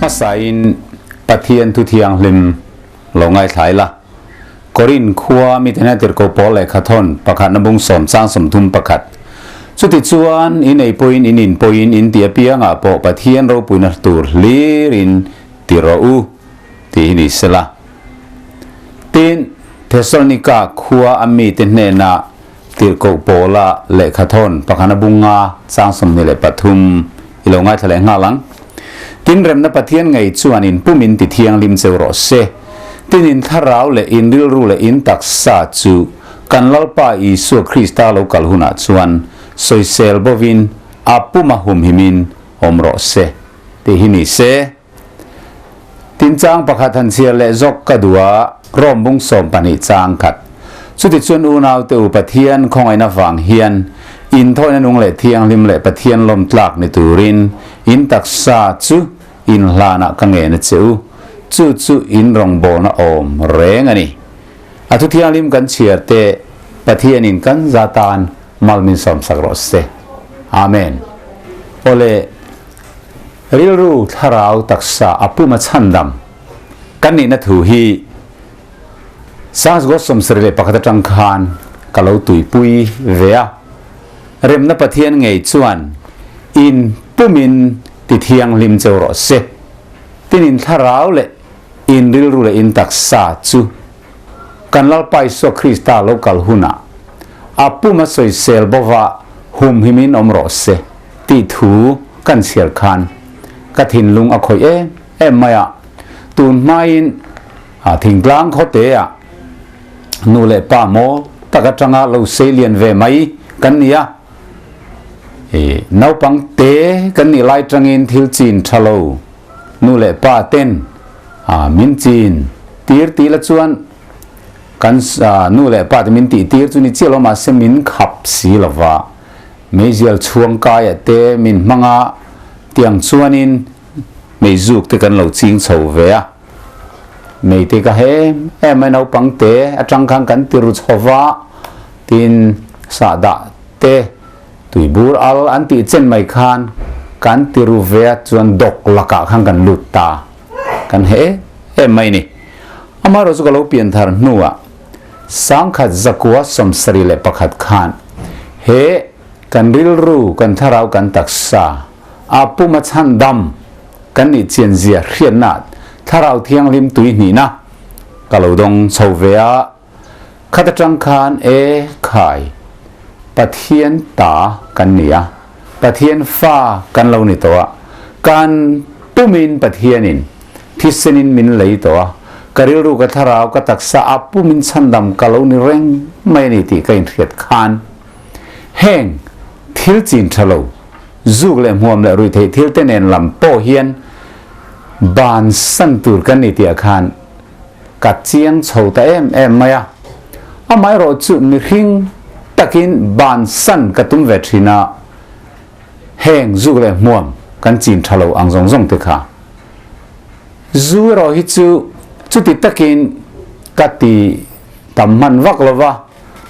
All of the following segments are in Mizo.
Hmasain Pathian thu thianghlim lo ngaithla ila. Korin khua mite hna tirhkoh pawl lehkha thawn pakhatna bung sawm chang 31. Chutichuan, in ei pawhin in in pawhin in ti apiangah pawh Pathian ropuina tur hlirin ti rawh u, tih hi ni sela. Tin, Thessalonika khua a mite hnena tirhkoh pawla lehkha thawn pakhatna bunga chang 23 i lo ngaithla leh nghal ang. Tin, remna Pathian ngei chuan in pumin ti thianghlim cheu rawh se. Tin, in thlarau leh in rilru leh in taksa chu kan Lalpa Isua Krista lo kal hunah chuan sawisel bovin a puma humhimin awm rawh se tih hi ni se. Tin chang pakhat han chhiar leh zawk ka duh a, Rom bung 12 chang khat. Chutichuan unaute u Pathian khawngaihna vang hian inthawina nung leh thianghlim leh Pathian lawm tlak ni turin in taksa chu inhlanah ka ngen a che u, chu chu in rawngbawlna awm reng a ni. A thu thianghlim kan chhiar te Pathianin kan za tan mal min sawmsak rawh se. Amen. Awle, rilru thlarau taksa a puma chhandam kan nihna thu hi Sangsaw 71 atang khan ka lo tuipui ve a. Remna Pathian ngei chuan in pumin ti thianghlim cheu rawh se. Tin in thlarau leh In rilru leh in taksa chu kan Lalpa Isua Krista lo kal hunah a pum a sawisel bova humhimin awm rawh se tih thu kan chhiar khan ka thinlung a khawih em em mai a. Tun hmain thingtlang khawteah nu leh pa maw tak atanga lo seilian ve mai kan ni a. Naupang te kan nih lai tangin thil chin tha lo Nu leh pa ten min chin tir tih la chuan kan nu leh pa te min tih tir chu ni chiah lo mahse min khap si lova meizial chhuang kaia te min hmanga tiang chuanin meizuk te kan lo ching chho ve a, mei te ka hem em mai naupang te atang khan kan ti ru chho va tin sahdah te Tuibur al an tih chen mai khan kan ti ru ve a chuan dawk lakah khan kan lut ta kan he em em mai ni. Amaherawh chu ka lo pian thar hnuah 1971 khan he kan rilru kan thlarau kan taksa a puma chhandam kan nih chian zia hriatna thlarau thianghlim tui hnihna ka lo dawng chho ve a. Khat atang khan e khai, Pathian ta kan ni a, Pathian fa kan lo ni tawh a, kan pumin Pathianin thisenin min lei tawh a, ka rilru ka thlarau ka taksa a pumin chhandam ka lo ni reng mai a ni tih ka inhriat khan heng thil chin tha lo, zuk leh hmuam leh ruihtheih thil te nen lam pawh hian bansan tur kan ni tih ah khan Ka chiang chho ta em em mai a, amaherawh chu mihring takin bansan ka tum ve thin a, heng zuk leh hmuam kan chin tha lo ang zawng zawng te kha. Zu erawh hi chu chuti takin ka ti tam hman vak lo va,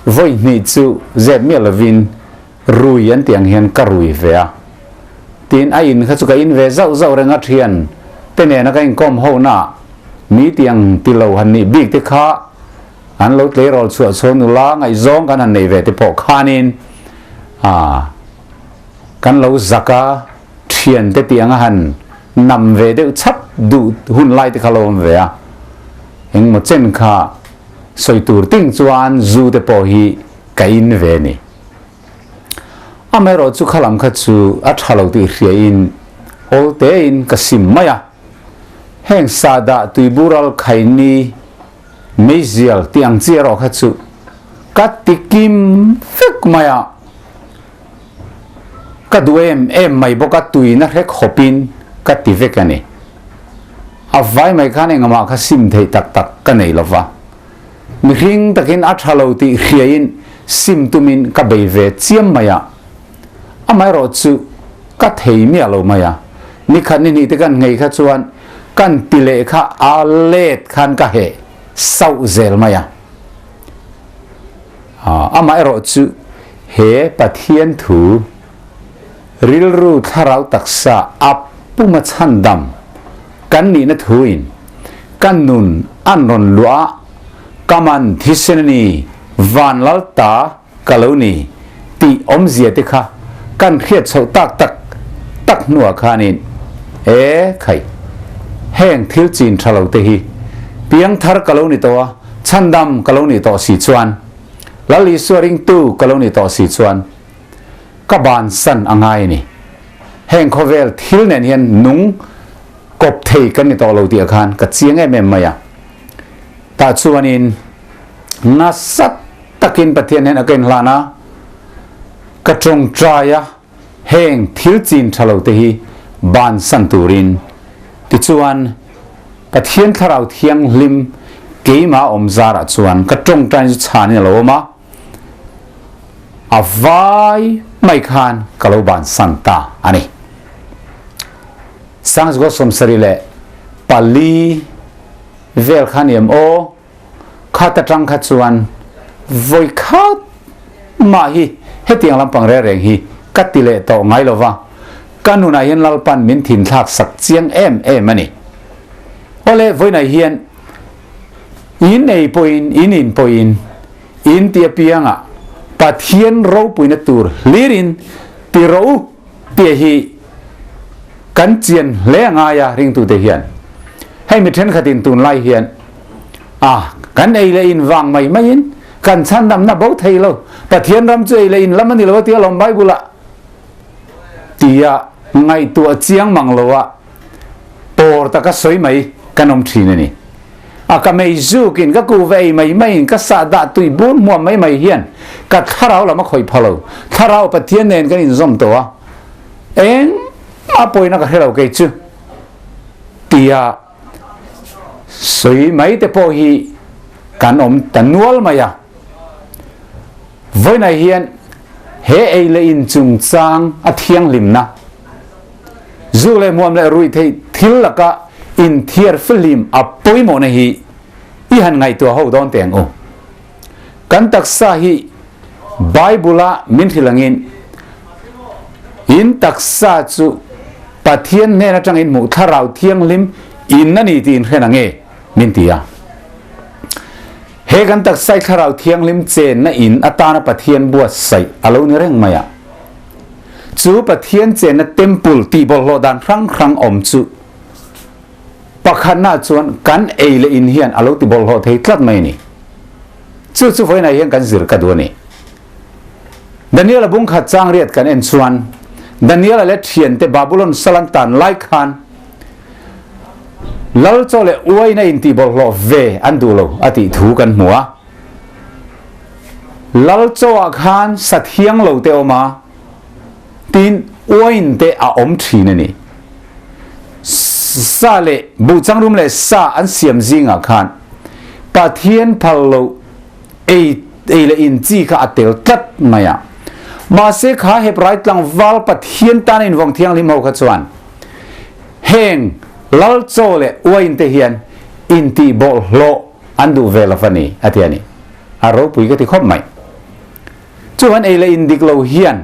vawi hnih chu zep miah lovin rui an tih ang hian ka rui ve a, tin a in kha chu ka in ve zauh zauh reng a, thian te nena ka inkawm ho na mi tiang ti lo han nih bik te kha an lo tleirawl chhuah chhuah nula ngaihzawng kan han nei ve te pawh khanin ah kan lo zak a, thian te tiang a han nam ve deuh chhap duh hun lai te kha lo awm ve a, engmaw chen kha sawi tur ting chuan zu te pawh hi ka in ve ni. Amaherawh chu khalam kha chu a tha lo tih hriain awl tein ka sim mai a. Heng sahdah tuibural khaini meizial tih ang chi erawh kha chu ka ti kim vek mai a. Ka duh em em mai bawk a, tuina hre khawpin ka ti vek a ni. A vai mai khan engmah kha sim theih tak tak ka nei lova. Mihring takin a tha lo tih hriain sim tumin ka bei ve chiam mai a, amaherawh chu ka thei miah lo mai a, nikhat ni hnih te kan nghei kha chuan kan ti leh kha a let khan ka heh sauh zel mai a. Amaherawh chu he Pathian thu rilru thlarau taksa a puma chhandam. kan nihna thuin kan nun an rawn luah a, ka man thisen a ni, van lal ta ka lo ni tih awmzia te kha kan hriat chhoh tak tak tak hnuah khanin e khai, heng thil chin tha lo te hi piangthar ka lo ni tawh a, chhandam ka lo nih tawh si chuan, Lal Isua ringtu ka lo nih tawh si chuan ka bansan a ngai a ni. Heng khawvel thil nen hian nung kawp thei kan ni tawh lo tih ah khan ka chiang em em mai a. Tah chuanin nasa takin Pathian hian a ka inhlan a, ka tawngtai a, heng thil chin tha lo te hi bansan turin. Tichuan, Pathian Thlarau Thianghlim keimah awm zarah chuan ka tawngtain chu chhanin a lo awm a, a vai mai khan ka lo bansan ta a ni. Sangzgo 74 vel kha ni em aw? Khat atang kha chuan vawi khat mah hi hetiang lampang reng reng hi ka ti leh tawh ngai lo va, ka nunah hian Lalpan min thinthlak sak chiang em em a ni. Awle, vawiinah hian in ei pawhin, in in pawhin, in ti apiangah Pathian ropuina tur hlirin ti rawh u tih hi kan chian hle a ngai a ringtute hian. Hei mi thenkhatin tunlai hian a kan ei leh in vang mai maiin kan chhandamna bo thei lo, Pathian ram chu ei leh in lam a ni lo a ti alawm Bible ah tia ngaihtuah chiang mang lo a pawr taka sawi mai kan awm thin a ni. A ka mei zukin ka kuva ei mai maiin ka sah dah tui bur hmuam mai mai hian ka thlarau lam a khawih pha lo. Thlarau Pathian nen kan inzawm tawh a, eng a pawina ka hre lo kei chu tia sawi mai te pawh hi kan awm ta nual mai a. Vawiinah hian he ei leh in chungchang a thianghlimna, zu leh hmuam leh ruihtheih thil laka inthiar fihlim a pawimawhna hi i han ngaihtuah ho dawn teh ang u. Kan taksa hi Bible-a min hrilh angin, In taksa chu Pathian hnen atangin hmuh thlarau thianghlim in a ni tih inhren ang e, min ti a. He kan taksa hi thlarau thianghlim chenna in atana Pathian buatsaih a lo ni reng mai a. Chu Pathian chenna temple tih bawlhhlawh dan hrang hrang awm chu pakhatna chuan kan ei leh in hian a lo ti bawlhhlawh thei tlat mai a ni. Chu chu vawiinah hian kan zir ka duh a ni. Daniel-a bungkhat chang riat kan en chuan Daniel-a leh thiante Babulon sal an tan lai khan Lal chaw leh uaina intih bawlhhlawh ve an duh lo a tih thu kan hmu a. Lal chaw ah khan sa thiang lo te awm a, tin uain te a awm thin a ni. Sa leh buhchangrum leh sa an siam zingah khan Pathian phal lo ei ei leh in chi kha a tel tlat mai a. Mahse kha Hebrai tlangval Pathian tan invawng thianghlim ho kha chuan heng lal chaw leh uain te hian intih bawlhhlawh an duh ve lo a ni a ti a ni. A ropui ka ti khawp mai. Chuan ei leh in dik lo hian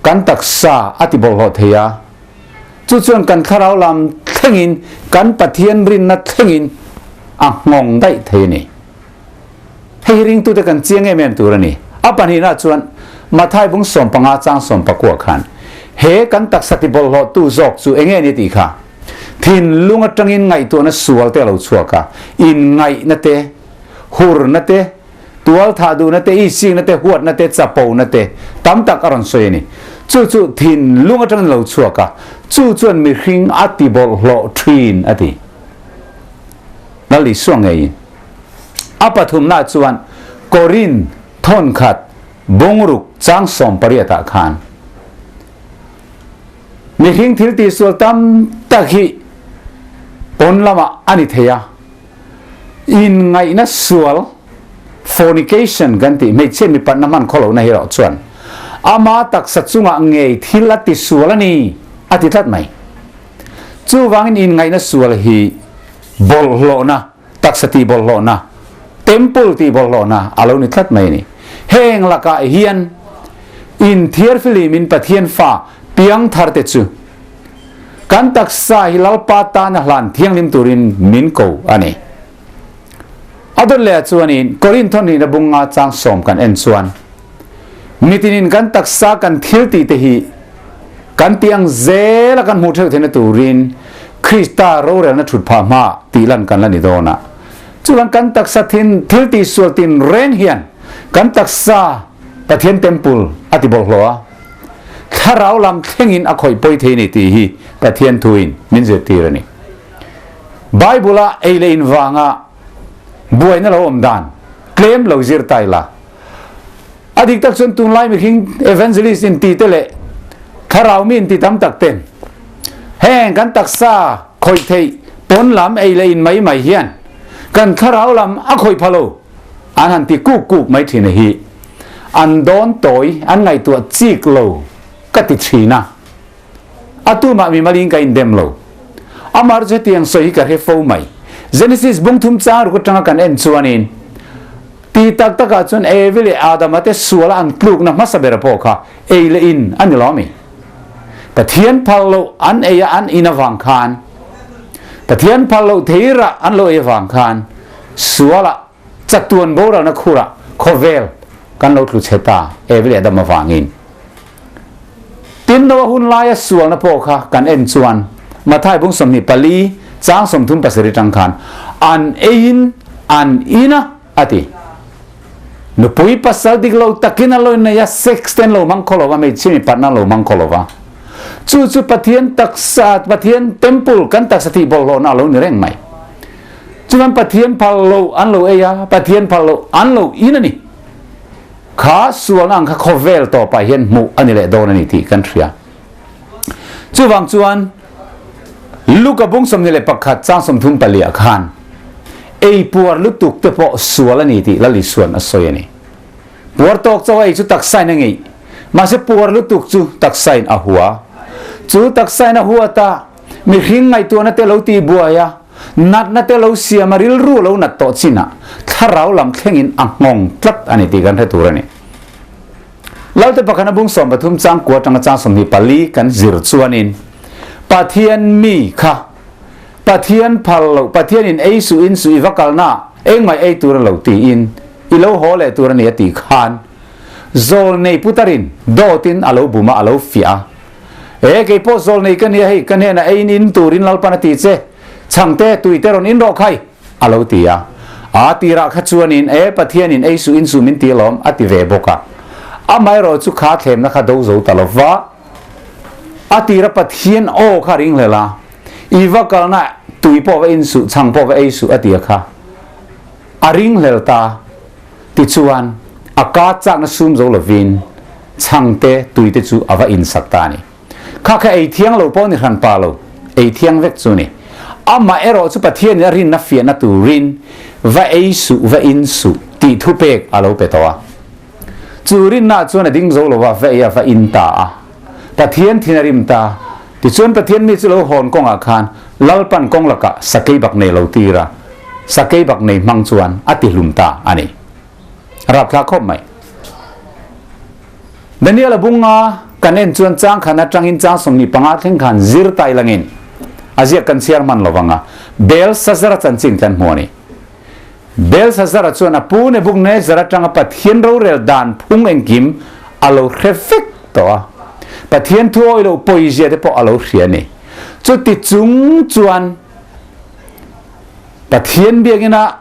kan taksa a ti bawlhhlawh thei a, chu chuan kan thlarau lam thlengin kan Pathian rinna thlengin a nghawng daih thei a ni. Hei hi ringtute kan chiang em em tur a ni. A pahnihna chuan Mathai bung 15 chang 19 khan he kan taksa ti bawlhhlawhtu zawk chu enge ni tih kha thinlung atangin ngaihtuahna sual te a lo chhuak a, inngaihna te, hurna te, tualthah duhna te, isikna te, huatna te, chapona te tam tak a rawn sawi a ni. Chu chu thinlung atangin a lo chhuak a, chu chuan mihring a ti bawlhhlawh thin a ti. Lal Isua ngeiin a pathumna chuan Korin thawnkhat bungruk chang 18 ah khan mihring thil tihsual tam tak hi pawn lamah a ni thei a, inngaihna sual fornication kan tih hmeichhia mipatna hman khaw lohna hi erawh chuan ama taksa chungah ngei thil a tisual a ni a ti tlat mai. Chuvangin inngaihna sual hi bawlhhlawhna, taksa tih bawlhhlawhna, temple tih bawlhhlawhna a lo ni tlat mai a ni. Heng lakah hian inthiar filimin Pathian fa piangthar te chu Kan taksa hi Lalpa tana hlan thianghlim turin min ko a ni. A dawt leh ah chuanin Korinth hnihna bunga chang sawm kan en chuan mitinin kan taksa kan thil tih te hi kan tih ang zela kan hmuh theuh theihna turin Krista rorelna thut phah hma tih lan kan la ni dawn a. Chuan kan taksa thin thil tih sual tin reng hian kan taksa Pathian temple a ti bawlhhlawh a, thlarau lam thlengin a khawih pawi thei ni tih hi Pathian thuin min zirtir a ni. Bible-a ei leh in vanga buaina lo awm dan tlem lo zir ta ila. A dik tak chuan tunlai mihring evangelist inti te leh thlarau mi inti tam tak ten heng kan taksa khawih theih pawn lam ei leh in mai mai hian kan thlarau lam a khawih pha lo an han ti kuk kuk mai thin a hi an dawn tawi an ngaihtuah chik lo ka ti thin a. A tumah mi malin ka indem lo. Amah chu hetiang sawi hi ka hre fo mai. Genesis bung thum chang ruk atanga kan en chuanin ti tak takah chuan Evi leh Adama te suala an tlukna hmasa ber pawh kha ei leh in a ni lo ami? Pathian phal loh an ei a an in avang khan Pathian phal loh thei rah an lo ei avang khan suala chatuan boralna khurah khawvel kan lo tlu chhe ta Evi leh Adama vangin. Tin, Noa hun laia sualna pawh kha kan en chuan Mathai bung 24 chang 37 tang khan an eiin an in a a ti. Nupui pasal dik lo takin a lo nei a, sex te an lo hmang khaw lo va, hmeichhia mipatna an lo hmang khaw lo va. Chu chu Pathian taksa, Pathian temple, kan taksa tih bawlhhlawhna a lo ni reng mai. Chuan Pathian phal lo an lo ei a, Pathian phal lo an lo in a ni. Kha sualna ang kha khawvel tawpah hian hmuh a ni leh dawn a ni tih kan hria. Chuvang chuan Luka bung 21 chang 34 ah khan ei puar lutuk te pawh sual a ni tih Lal Isuan a sawi a ni. Puar tawk chaw ei chu taksain a ngeih, mahse puar lutuk chu taksain a hua. Chu taksain a huat a, mihring ngaihtuahna te lo tih buai a, Natna te lo siam a rilru lo nat tawh chinah thlarau lam thlengin a nghawng tlat a ni tih kan hre tur a ni. Lalte pakhat a bung 13 chang kua atanga chang 24 kan zir chuanin Pathian mi kha Pathian phal loh Pathianin ei suh in suh i va kalna engmah ei tur a lo tiin i lo haw leh tur a ni a tih khan zawl nei putarin dawtin a lo bum a a lo fiah a. E, kei pawh zawl nei ka nia hei, ka hnenah eiin in turin Lalpan a ti che, chhangte, tuite rawn in rawh khai, a lo ti a. A tirah kha chuanin, E, Pathianin ei suh in suh min ti alawm, a ti ve bawk a. Amaherawh chu kha thlemna kha do zo ta lo va. A tira Pathian aw kha ring hlel a, I va kalna tui pawh va in suh, chhang pawh va ei suh, a ti a kha. A ring hlel ta. Tichuan, a ka chakna sum zo lovin chhangte tuite chu a va insak ta a ni. Kha kha ei thiang lo pawh ni hran pa lo, ei thiang vek chu ni. Amah erawh chu Pathianin a rinna fiahna turin va ei suh, va in suh tih thupek a lo pe tawh a. Chu rinna chuan a ding zo lo va, va ei a, va in ta a. Pathian thin a rim ta. Tichuan Pathian mi chu lo hawn kawngah khan Lalpan kawng lakah sakei bak nei lo tir a, sakei bak nei hmang chuan a ti hlum ta a ni. Rapthlak khawp mai. Daniel a bunga kan en chuan chang khan atangin chang 25 thleng khan zir tai langin a ziak kan chhiar hman lovang a, Belshazzar-a chanchin kan hmu a ni. Belshazzar-a chuan a pu Nebuchadnezzar atanga Pathian rorel dan phung engkim a lo hre vek tawh a, Pathian thu awi loh pawizia te pawh a lo hria a ni. Chuti chung chuan Pathian biakina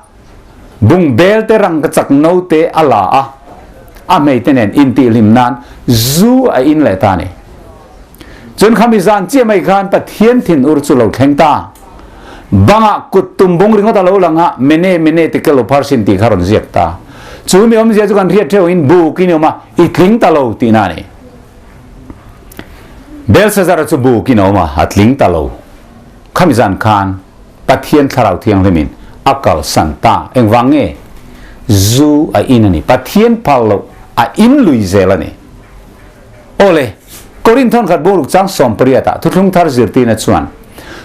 bung bel te rang ka chak no te a la a, a hmei te nen intihhlim nan zu a in leh ta a ni. Cun khami zan chiah mai khan Pathian thinur chu lo thleng ta. Bangah kut tum bung ringawt a lo lang a, mene mene ti kel upharsin tih kha rawn ziak ta. Chu mi awmzia chu kan hriat theuh in buk in awm a, i tling ta lo tihna a ni. Belshazzar chu buk in a awm a, a tling ta lo. Khami zan khan Pathian Thlarau Thianghlim in a kalsan ta. Engvang nge? Zu a in a ni. Pathian phal loh a in lui zel a ni. Awle, Korinth thawnkhat buruk chang 18 ah thuthlung thar zirtirna chuan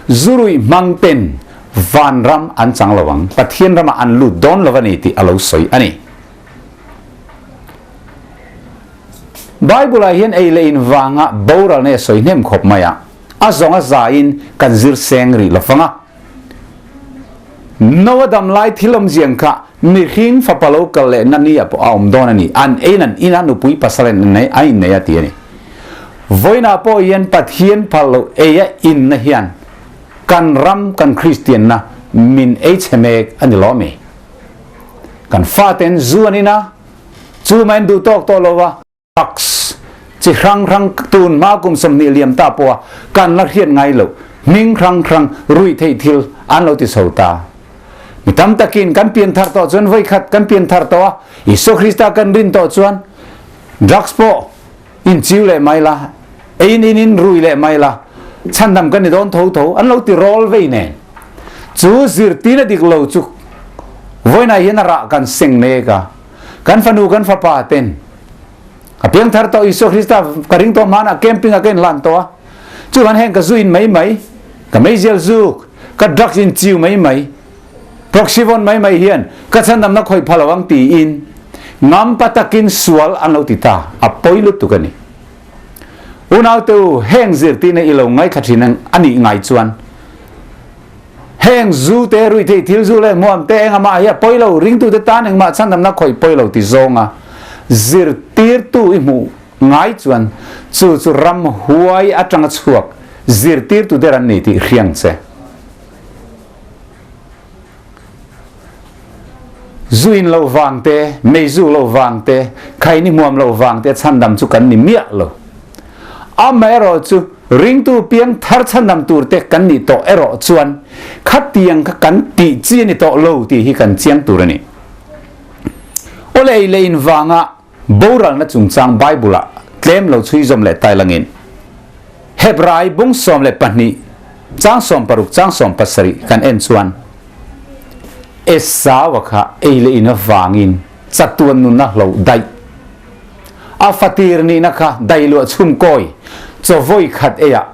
zuruih hmang ten vanram an chang lo ang, Pathian ramah an lut dawn lo a ni tih a lo sawi a ni. Bible ah hian ei leh in vanga boralna hi a sawi hnem khawp mai a. a zawng a zaiin kan zir seng rih lo fang a. Noa dam lai thil awmziang kha mihring fapa lo kal leh na ni ah pawh a awm dawn a ni. An ein an in a, nupui pasal in an innei a ti a ni. Vawiinah pawh hian Pathian phal loh ei a inna hian kan ram kan Kristianna min ei chhe mek a ni lawm e. Kan faten zu an in a, chu mah in duh tawk tawh lo a, drugs chi hrang hrang tun hma kum 20 liam ta pawha kan la hriat ngai loh hming hrang hrang ruih theih thil an lo ti chho ta. Mi tam takin kan pian thar tawh chuan vawi khat kan pian thar tawh a, Isua Krista kan rin tawh chuan drugs pawh in chiu leh mai la, ein in in rui leh mai la, chhandam kan ni dawn tho tho an lo ti rawl vei nen. Chu zirtirna dik lo chu vawiinah hian a rah kan seng mek a, kan fanu kan fapa ten a piang thar tawh Isua Krista ka ring tawh hmanah camping ah ka inhlan tawh a, chuan heng ka zu in mai mai, ka meizial zuk, ka drugs in chiu mai mai, proxyvon mai mai hian ka chhandamna khawih pha lo ang tiin ngampa takin sual an lo ti ta, a pawi lutuk a ni. Unaute u, heng zirtirna i lo ngaithla thin ang a nih ngai chuan heng zu te, ruihtheih thil zu leh hmuam te engah hi a pawi lo, ringtute tan engmah chhandamna khawih pawi lo ti zawnga zirtirtu i hmuh ngai chuan chu chu ramhuai atanga chhuak zirtirtu der an ni tih hriang che. Zu in lo vang te, mei zu lo vang te, khaini hmuam lo vang te chhandam chu kan ni miah lo. Amaherawh chu ringtu piang thar chhandam tur te kan nih tawh erawh chuan khatiang kha kan tih chi a ni tawh lo tih hi kan chiang tur a ni. Awle ei leh in vanga boralna chungchang Bible ah tlem lo chhui zawm leh tai langin Hebrai bung 12 chang 60 chang 70 kan en chuan Esau-a kha ei leh in avangin chatuan nunna hloh daih. A fatir nihna kha dailuah chhum kawi chaw vawi khat eiah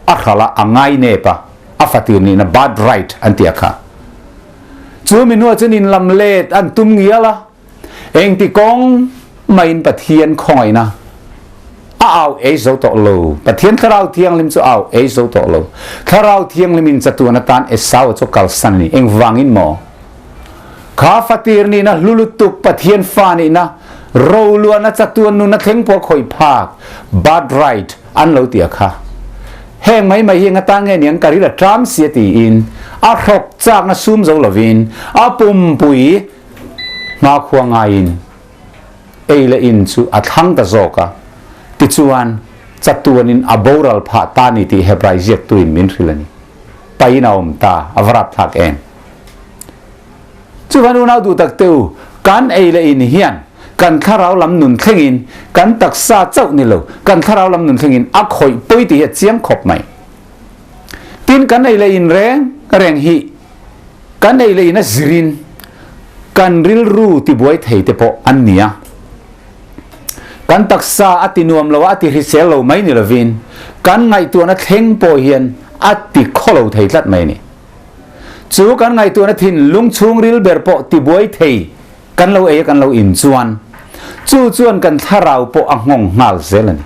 a hral a, a ngai nep a, a fatir nihna birth right an ti a kha. Chu mi hnuah chuan inlam let an tum ngial a, engti kawng maiin Pathian khawngaihna a au ei zo tawh lo. Pathian Thlarau Thianghlim chu au ei zo tawh lo. Thlarau Thianghlim in chatuan atan Esau chu kalsan a ni. Engvangin maw? Kha fatir nihna hlu lutuk Pathian fa nihna roluana chatuan nuna thleng pawh khawih phak birthright an lo ti a kha. Heng mai mai hi eng atan nge niang ka ril a tram si a tiin a hrawk chakna sum zo lovin a pumpui hmakhua ngaiin ei leh in chu a thlang ta zawk a, tichuan chatuanin a boral phah ta ni tih Hebrai ziaktuin min hrilh a ni. Pain a awm ta, a va rapthlak em! Chuvan unau duh tak te u, kan ei leh in hian kan thlarau lam nun thlengin kan taksa chauh ni lo, kan thlarau lam nun thlengin a khawih pawi tih hi a chiang khawp mai. Tin, kan ei leh in reng reng hi kan ei leh in a zirin kan rilru tibuai thei te pawh an ni a. Kan taksa a ti nuam lo a, a ti hrisel lo mai ni lovin kan ngaihtuahna thleng pawh hian a ti khaw lo thei tlat mai a ni. Chu kan ngaihtuahna thinlung chhungril ber pawh tibuai thei kan lo ei a kan lo in chuan chu chuan kan thlarau pawh a nghawng nghal zel a ni.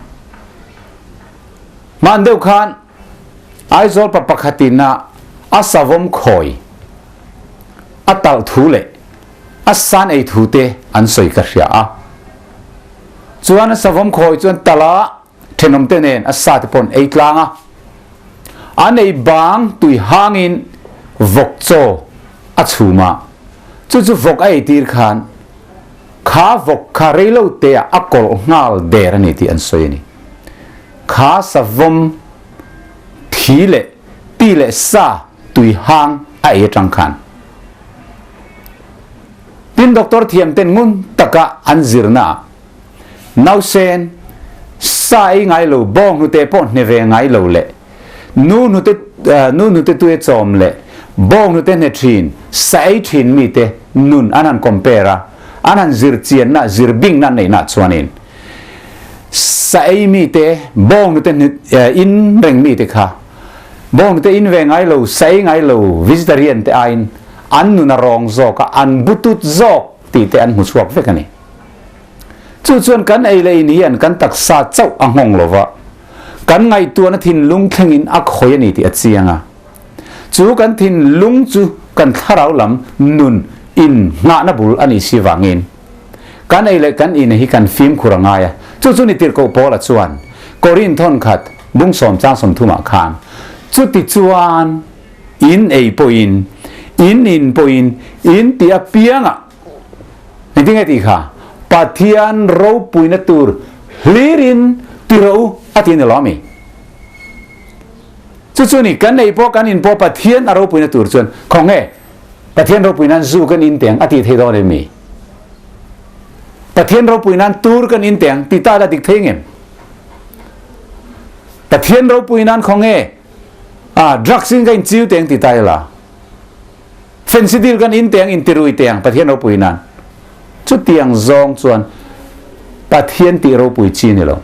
Hman deuh khan Aizawl pa pakhatin a a savawm khawi a talh thu leh a san ei thu te an sawi ka hria a. Chuan a savawm khawi chuan talh a thenawm te nen a sa te pawh an ei tlang a. An ei bang tui hangin vawk chaw a chhum a. Chu chu vawk a ei tir khan kha vawk kha reilo te ah a kawlh nghal der a ni tih an sawi a ni. Kha savawm thi leh ti leh sa tui hang a ei atang khan. Tin doctor thiam ten ngun taka an zirna ah nausen sa ei ngai lo bawng hnute pawh hne ve ngai lo leh nu hnute nu hnute tui a chawm leh bawng hnute hne thin sa ei thin mite nun an han compare a an han zir chianna zir bingna an neihna chuanin Sa ei mite, bawnghnute in reng mite kha bawnghnute in ve ngai lo, sa ei ngai lo vegetarian te aiin an nun a rawng zawk a, an butut zawk tih te an hmu chhuak vek a ni. Chu chuan kan ei leh in hian kan taksa chauh a nghawng lo va, Kan ngaihtuahna thinlung thlengin a khawi a ni tih a chiang a. Chu kan thinlung chu kan thlarau lam nun in nghahna bul a nih si vangin kan ei leh kan in hi kan fimkhur a ngai a. Chu chu ni tirhkoh Paula chuan Korin thawnkhat bung sawm chang sawmthumah khan chuti chuan in ei pawhin in in pawhin in tih apiangah engtin nge tih kha Pathian ropuina tur hlirin ti rawh u a ti a ni lawm i. Chu chu ni, kan ei pawh kan in pawh Pathian a ropuina tur chuan khaw nge Pathian ropui nan zu kan in teng a tih thei dawn em mi? Pathian ropui nan tur kan in teng tih ta la dik thei ngem? Pathian ropui nan khaw nge a drugs in ka in chiu teng ti ta ila Phensidyl kan in teng in tirui teng Pathian ropui nan chutiang zawng chuan Pathian tih ropui chi ni lo.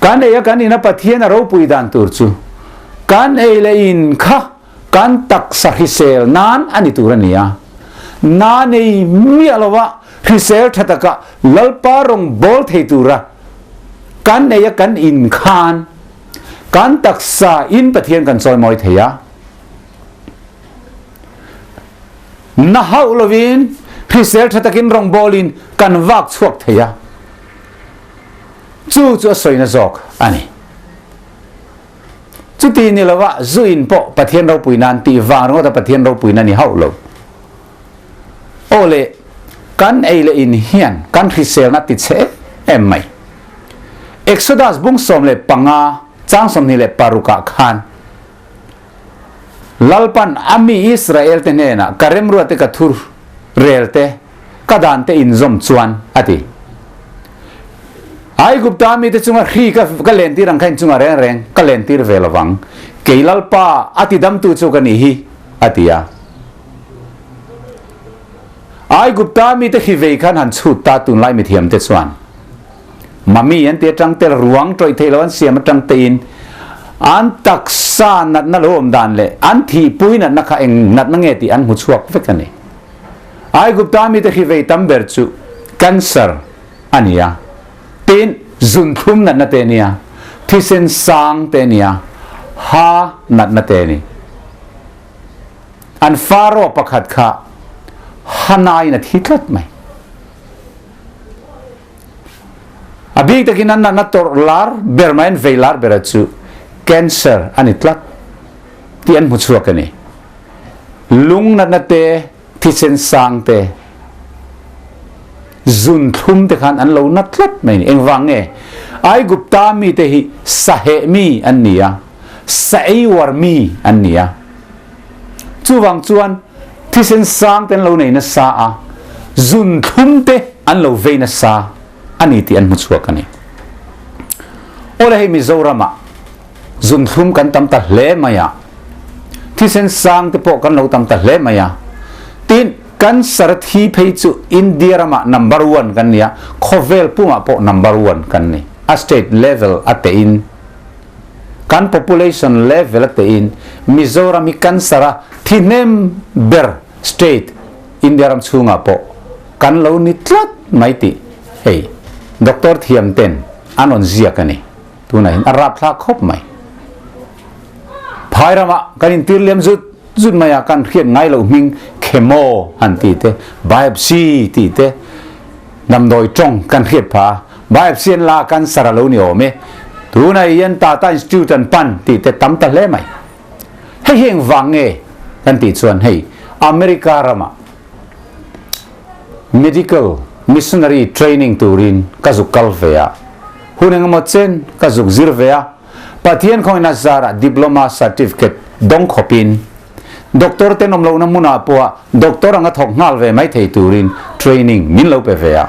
Kan ei a kan in a Pathian a ropui dan tur chu kan ei leh in kha kan taksa hrisel nan a ni tur a ni a. Na nei miah lova hrisel tha taka Lalpa rawng bawl thei tura kan ei a kan in khan kan taksa in Pathian kan chawimawi thei a. Na hauh lovin hrisel tha takin rawng bawlin kan vak chhuak thei a. Chu chu a sawina zawk a ni. Chuti ni lova zu in pawh Pathian ropui nan tih vang ringawt a Pathian ropui na ni hauh lo. Aw le, kan ei leh in hian kan hriselna ti chhe em em mai. Exodus bung 15 chang 26 ah khan Lalpan a mi Israel te hnenah ka remruat te ka thur rel te ka dan te inzawm chuan a ti. Aigupta mite chunga hri ka ka lentir ang kha in chunga reng reng ka lentir ve lovang. Kei Lalpa a tidamtu chu ka nih hi a ti a. Aigupta mite hri vei khan han chhut ta tunlai mithiamte chuan. Mami an ti atang te ruang tawih theih lo an siam atang tein an taksa natna lo awm dan leh an thihpui natna kha eng natna nge tih an hmu chhuak vek a ni. Aigupta mite hri vei tam ber chu cancer a ni a, tin zunthlum natna te a ni a, thisen sang te a ni a, ha natna te a ni. An Pharaoh pakhat kha Hanain a thi tlat mai. A bik takin an natna tawrh lar ber mai an vei lar bera chu cancer a ni tlat tih an hmu chhuak a ni. Lung natna te, thisen sang te, zun thlum te khan an lo na tlat mai ni. Engvang nge? Aigupta mite hi saheh mi an ni a, sa ei uar mi an ni a. Chuvang chuan thisen sang te an lo nei nasa a, zun thlum te an lo vei nasa a ni tih an hmu chhuak a ni. Awle hei Mizoramah zun thlum kan tam ta hle mai a, thisen sang te pawh kan lo tam ta hle mai a, tin cancer thi phei chu India ramah number one kan ni a, khawvel pumah pawh number one kan ni, a state level a tein. Kan population level a tein Mizoram hi cancer a thi hnem ber state India ram chhungah pawh kan lo ni tlat mai tih hei doctor thiam ten an rawn ziak a ni. Tunah hian a rapthlak khawp mai. Phai ramah kan intir liam zut zut mai a, kan hriat ngai loh hming chemo han tih te, biopsy tih te, Damdawi tawng kan hriat phah a, biopsy an la a cancer a lo ni awm e. Tunah hian Tata Institute an pan tih te tam ta hle mai. Hei hi engvang nge kan tih chuan hei America ramah medical missionary training turin ka zuk kal ve a, hun engemaw chen ka zuk zir ve a, Pathian khawngin a zarah diploma certificate dawng khawpin Doctor ten awm lohna hmunah pawha doctor anga thawk nghal ve mai thei turin training min lo pe ve a.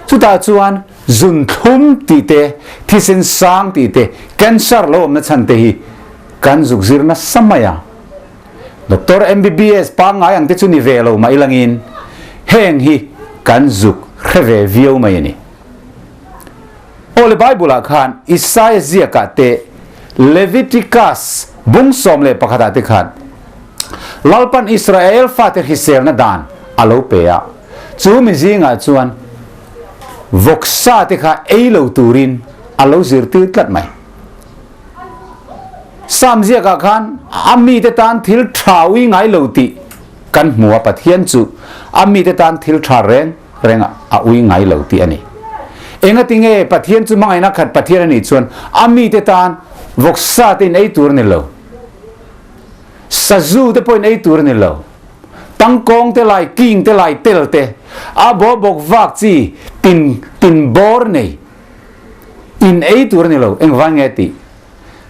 Chutah chuan zunthlum tih te, thisen sang tih te, cancer lo awmna chhan te hi kan zuk zir nasa mai a. Doctor MBBS pangngai ang te chu ni ve lo mah ilangin heng hi kan zuk hre ve viau mai a ni. Awle Bible ah khan Isaiah ziakah te Leviticus bung 11 ah te khan Lalpan Israel fate hriselna dan a lo pe a, chu mi zingah chuan vawksa te kha ei lo turin a lo zirtir tlat mai. Sam ziakah khan a mite tan thil tha ui ngai lo tih kan hmu a, Pathian chu a mite tan thil tha reng reng a ui ngai lo tih a ni. Engatinge Pathian chu hmangaihna khat Pathian a nih chuan a mite tan vawksa te in ei tur a ni lo, sazu te pawh in ei tur a ni lo, tangkawng te lai king te lai tel te a baw bawk vak chi tin tin bawr nei in ei tur a ni lo, engvang nge tih?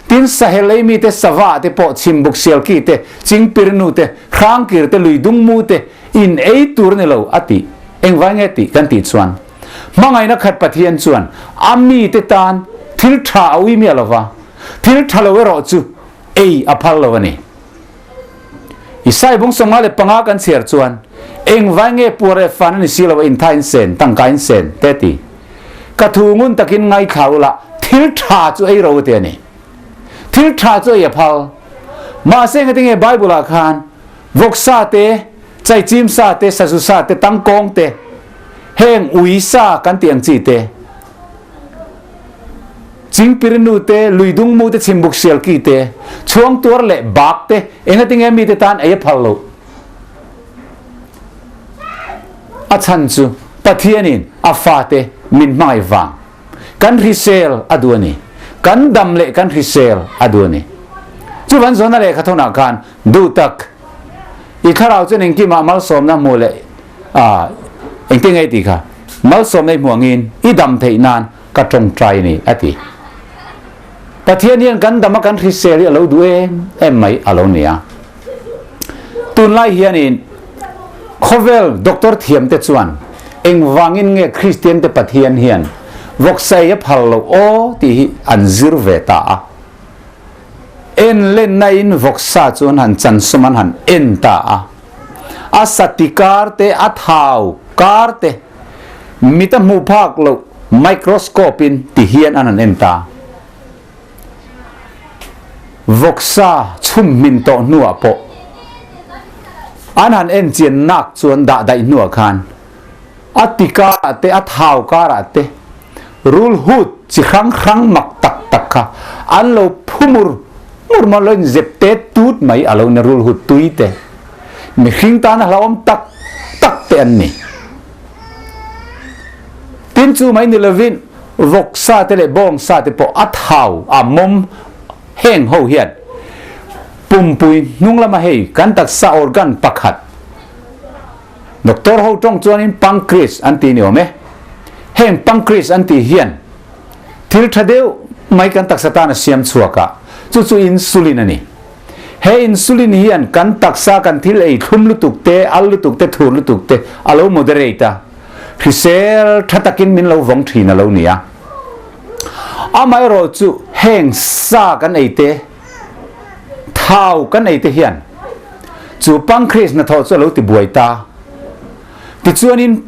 Tin, sahel ei mite, sava te pawh, chhimbuk sialki te, chingpirnu te, hrangkir te, luidungmu te in ei tur a ni lo a tih. Engvang nge tih kan tih chuan hmangaihna khat Pathian chuan a mite tan thil tha a ui miah lo va, thil tha lo erawh chu ei a phal lo a ni. Isai bung 55 kan chhiar chuan engvai nge puar e fan a ni si lo a intha in sen, tangka in sen te ti. Ka thu ngun takin ngaithla ula thil tha chu ei ro te a ni. Thil tha chu ei a phal. Mahse engatinge Bible ah khan vawksa te, chaichim sa te, sazu sa te, tangkawng te, heng ui sa kan tih ang chi te, Chingpirinu te, Luidungmu te, Chhimbuk Sialki te, Chhuangtuar leh Bak te engatinge mite tan ei a phal loh? A chhan chu Pathianin a fate min hmangaih vang. Kan hrisel a duh a ni. Kan dam leh kan hrisel a duh a ni. Chuvan zawn a lehkha thawnah khan duh tak i thlarau chuan engkimah malsawmna hmuh leh engtin nge tih kha malsawmna i hmuh angin i dam theih nan ka tawngtai a ni a ti. Pathian hian kan dam a kan hrisel hi a lo duh em em mai a lo ni a. Tunlai hianin khawvel doctor thiam te chuan engvangin nge Kristian te Pathian hian vawksai a phal loh aw tih hi an zir ve ta a. En lenna in vawksa chu an han chansawm an han en ta a. A sati kar te a thau kar te mit a hmuh phak loh microscope in ti hian an han en ta. Vawksa chhum hmin tawh hnuah pawh an han en chian nak chuan dah daih hnuah khan a ti karah te a thau karah te rul hut chi hrang hrang mak tak tak kha an lo phu mur mur maw lo inzep tet tut mai a lo ni rul hut tui te mihring tana hlauhawm tak tak te an ni. Tin chu mai ni lovin vawksa te leh bawngsa te pawh a thau a mawm heng ho hian pumpui hnung lama hei kan taksa organ pakhat doctor ho tawng chuanin pancreas an ti ni awm e. Heng pancreas an tih hian thil tha deuh mai kan taksa tan a siam chhuak a, chu chu insulin a ni. He insulin hian kan taksa kan thil ei thlum lutuk te, al lutuk te, thur lutuk te a lo moderate a, hrisel tha takin min lo vawng thin a lo ni a. Amaherawh chu heng sa kan ei te, thau kan ei te hian chu pancreas hnathawh chu a lo ti buai ta. Tichuanin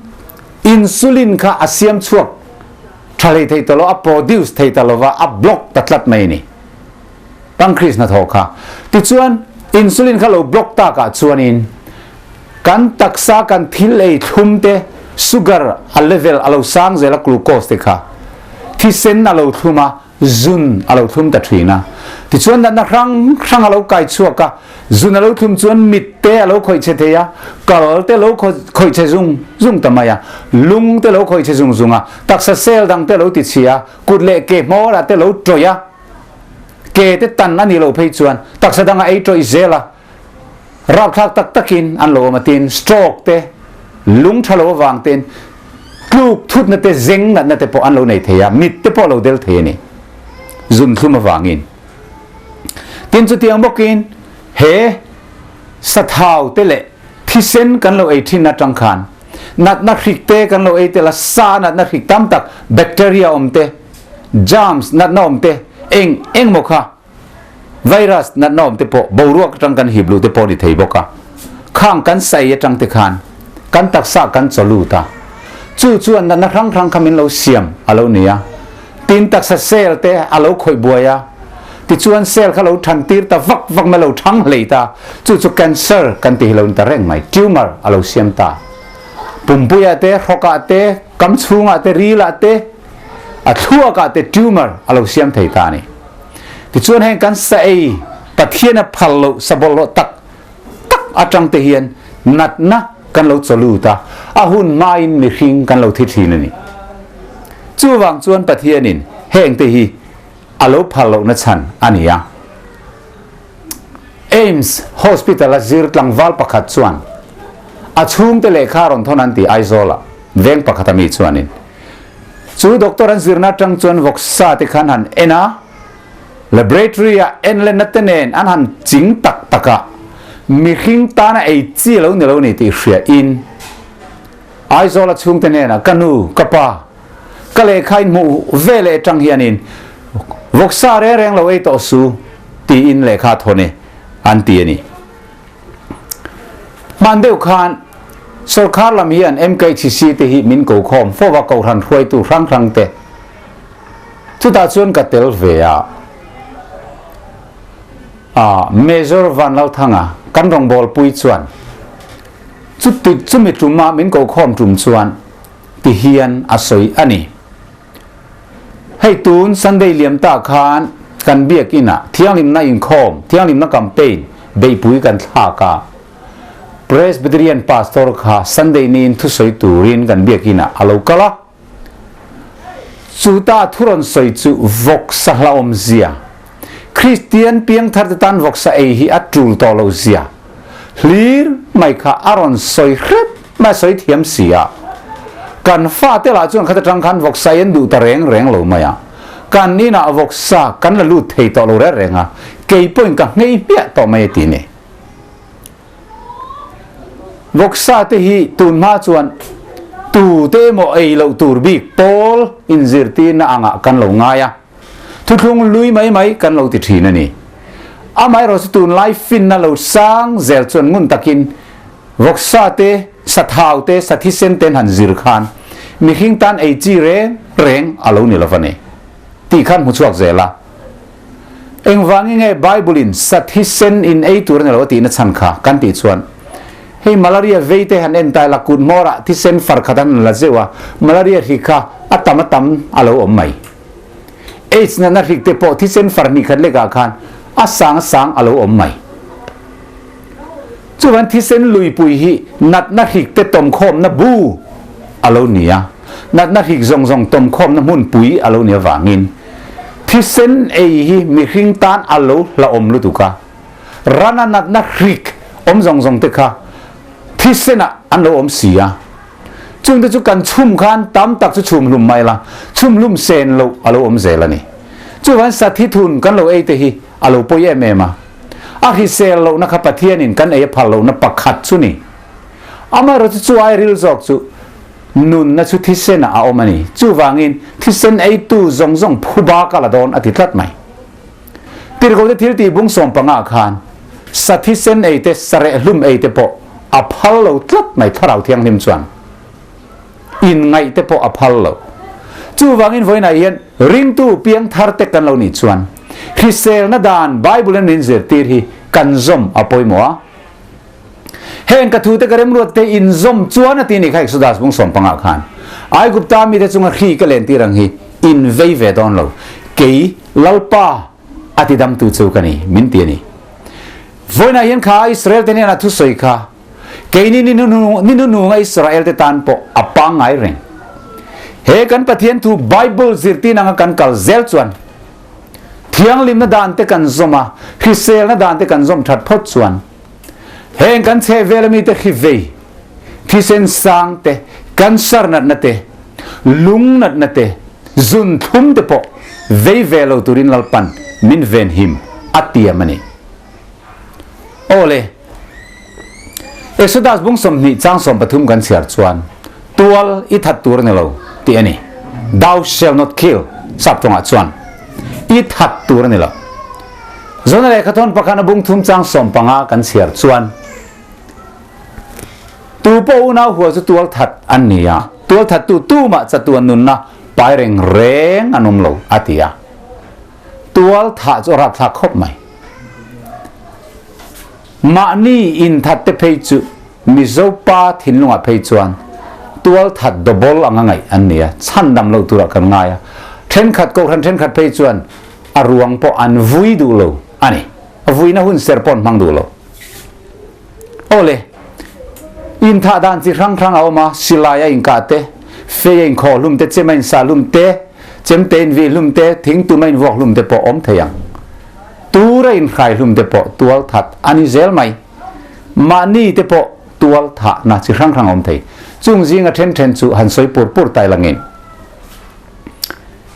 insulin kha a siam chhuak tha hlei thei ta lo, a produce thei ta lova, a block ta tlat mai a ni. Pancreas hnathawh kha. Tichuan insulin kha lo block takah chuanin kan taksa kan thil ei thlum te sugar a level a lo sang zel a glucose te kha thisen a lo thlum a zun a lo thlum ta thin a. Tichuan natna hrang hrang a lo kai chhuak a, zun a lo thlum chuan mit te a lo khawih che thei a, kal te lo khawih che zung zung ta mai a, lung te lo khawih che zung zung a, taksa cell dang te lo ti chhia a, kut leh ke hmawrah te lo tawih a, ke te tan a nih loh phei chuan taksa danga ei tawih zel a, rapthlak tak takin an lo awm a tin stroke te, lung tha lo avang ten tluk thutna te zeng natna te pawh an lo nei thei a, mit te pawh lo del thei a ni zun thlum avangin. Tin chutiang bawkin he sathau te leh thisen kan lo ei thin atang khan natna hrik te kan lo ei tel a, sa natna hrik tam tak bacteria awm te, germs natna awm te eng eng maw kha virus natna awm te pawh boruak atang kan hip luh te pawh ni thei bawk a, khang kan sai atang te khan kan taksa kan chaw lut a, chu chuan natna hrang hrang kha min lo siam a lo ni a, tin taksa cell te a lo khawih buai a, tichuan cell kha lo than tir ta vak vak mai lo thang hlei ta, chu chu cancer kan ti hi lo ni ta reng mai, tumor a lo siam ta, pumpuiah te, hrawkah te, kam chhungah te, rilah te. A thluakah te tumor a lo siam thei ta a ni. Tichuan heng kan sa ei Pathian a phal loh sa bawlhhlawh tak tak atang te hian natna kan lo chawlut a, a hun hmain mihring kan lo thi thin a ni. Chuvang chuan Pathianin heng te hi a lo phal lohna chhan a ni a. AIIMS Hospital a zir tlangval pakhat chuan a chhungte lehkha rawn thawn an ti Aizawl-ah veng pakhat a mi chuanin chu doctor an zirna atang chuan vawksa te khan han en a, laboratory ah en lenna te nen an han ching tak tak a, mihring tana ei chi lo ni lo ni tih hria in Aizawl a chhungte hnenah ka nu, ka pa, ka lehkha in hmuh ve leh atang hianin vawksa reng reng lo ei tawh su tiin lehkha thawn e an ti a ni. Hman deuh khan sorkar lam hian MKHC te hi min ko khawm fo va kohhran hruaitu hrang hrang te chutah chuan ka tel ve a. A Major Vanlalthanga kan rawngbawlpui chuan chuti chumi tuma min ko khawm tum chuan ti hian a sawi a ni. Hei tun Sunday liam ta khan kan biakinah thianghlimna inkhawm, thianghlimna campaign beihpui kan thlak a. Presbyterian Pastor kha Sunday niin thusawi turin kan biakinah a lo kal a. Chuta thu rawn sawi chu vawksa hlauhawm zia, Kristian piangthar te tan vawksa ei hi a tul tawh lo zia hlir mai kha a rawn sawi hrep mai a sawi thiam si a. Kan fate lah chuan khat atang khan vawksa hi an duh ta reng reng lo mai a. Kan inah vawksa kan la lut thei tawh lo reng reng a, kei pawhin ka nghei hmiah tawh mai a ti ni. Vawksa te hi tun hma chuan tu te emaw ei loh tur bik pawl inzirtirna angah kan lo ngai a, thuthlung lui mai mai kan lo ti thin a ni. Amaherawh chu tunlai finna lo sang zel chuan ngun takin vawksa te, sathau te, sathisen ten han zir khan mihring tan ei chi reng reng a lo ni lo va ni tih khan hmu chhuak zel a. Engvangin nge Bible-in sathisen in ei tur a ni lo a tihna chhan kha kan tih chuan hei malaria vei te han en ta ila kut hmawrah thisen far khat an la zeuh a, malaria hri kha a tam a tam a lo awm mai. AIDS natna hrik te pawh thisen far hnih khat lekah khan a sang a sang a lo awm mai. Chuvan thisen luipui hi natna hrik te tawmkhawmna bu a lo ni a, natna hrik zawng zawng tawmkhawmna hmunpui a lo ni avangin thisen ei hi mihring tan a lo hlauhawm lutuk a, rana natna hrik awm zawng zawng te kha thisenah an lo awm si a, chungte chu kan chhum khan tam tak chu chhum hlum mai la, chhum hlum sen loh a lo awm zel a ni. Chuvan sathi thun kan lo ei te hi a lo pawi em em a. A hrisel lohna kha Pathianin kan ei a phal lohna pakhat chu ni. Amaherawhchu chu ai ril zawk chu nunna chu thisenah a awm a ni. Chuvangin thisen eitu zawng zawng phuba ka la dawn a ti tlat mai. Tirhkohte thil tih bung 15 khan sa thisen ei te, sa rehhlum ei te pawh a phal lo tlat mai Thlarau Thianghlim chuan. Inngaih te pawh a phal lo. Chuvangin vawiinah hian ringtu piangthar te kan lo nih chuan hriselna dan Bible in min zirtir hi kan zawm a pawimawh a. Heng ka thute ka remruat te in zawm chuan a ti ni kha Exodus bung 15 khan Aigupta mite chunga hri ka lentir ang hi in vei ve dawn lo. Kei Lalpa a tidamtu chu ka ni min ti a ni. Vawiinah hian kha Israel te hnenah thusawi kha Keini ni hnuhnunga Israel te tan pawh a pangngai reng. He kan Pathian thu Bible zirtin anga kan kal zel chuan thianghlimna dan te kan zawm a, hriselna dan te kan zawm that phawt chuan heng kan chhehvel ami te hri vei, thisen sang te, cancer natna te, lung natna te, zun thlum te pawh vei ve lo turin Lalpan min venhim a tiam a ni. Awle, Exodus bung 20 chang 13 kan chhiar chuan tual i that tur a ni lo tih a ni. Thou shall not kill sap tawngah chuan i that tur a ni lo. Zona lehkhathawn pakhat a bung thum chang 15 kan chhiar chuan tu pawh unau hua chu tual that an ni a, tual that tu tumah chatuan nunna pai reng reng an awm lo a ti a. Tual thah chu a rapthlak khawp mai. Mahni inthat te phei chu Mizo pa thinlungah phei chuan tual that dobol anga ngaih an ni a, chhandam lo turah kan ngai a. Thenkhat kohhran thenkhat phei chuan a ruang pawh an vui duh lo a ni. A vuina hun ser pawh an hmang duh lo. Awle, inthah dan chi hrang hrang a awm a, silai a inkah te, fei a inkhawh hlum te, chem a insah hlum te, chemte invih hlum te, thingtum a invuak hlum te pawh awm thei ang. Tur a inhrai hlum te pawh tual that a ni zel mai. Mahni te pawh tual thahna chi hrang hrang a awm thei. Chung zinga then then chu han sawi pur pur tai langin.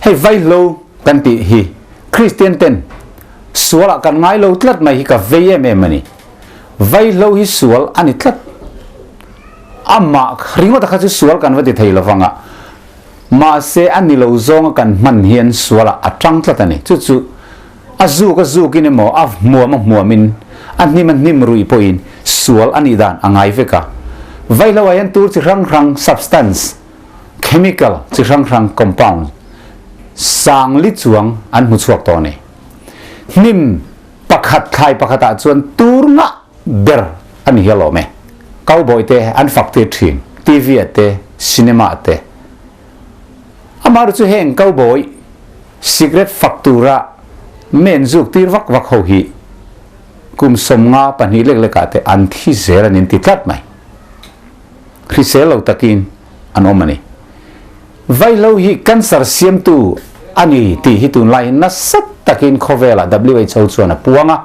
Hei vaihlo kan tih hi Kristian ten sualah kan ngai lo tlat mai hi ka vei em em a ni. Vaihlo hi sual a ni tlat. Amah ringawta kha chu sual kan va ti thei lovang a, mahse a ni lo zawnga kan hman hian sualah a tang tlat a ni. Chu chu a zuk a zukin emaw a hmuam a hmuamin a hnim a hnim ruih pawhin sual a nih dan a ngai vek a. Vaihlo ah hian tur chi hrang hrang substance, chemical chi hrang hrang compound sang li chuang an hmu chhuak tawh a ni. Hnim pakhat thlai pakhatah chuan tur ngah ber a ni hial awm e. Cowboy te an fak tir thin, TV ah te, cinema ah te. Amaherawhchu chu heng cowboy cigarette fak tura men zuk tir vak vak ho hi kum 52 lek lekah te an thi zel a ni an ti tlat mai. Hrisel lo takin an awm a ni. Vaihlo hi cancer siamtu a ni tih hi tunlai hi nasa takin khawvelah WHO chuan a puang a.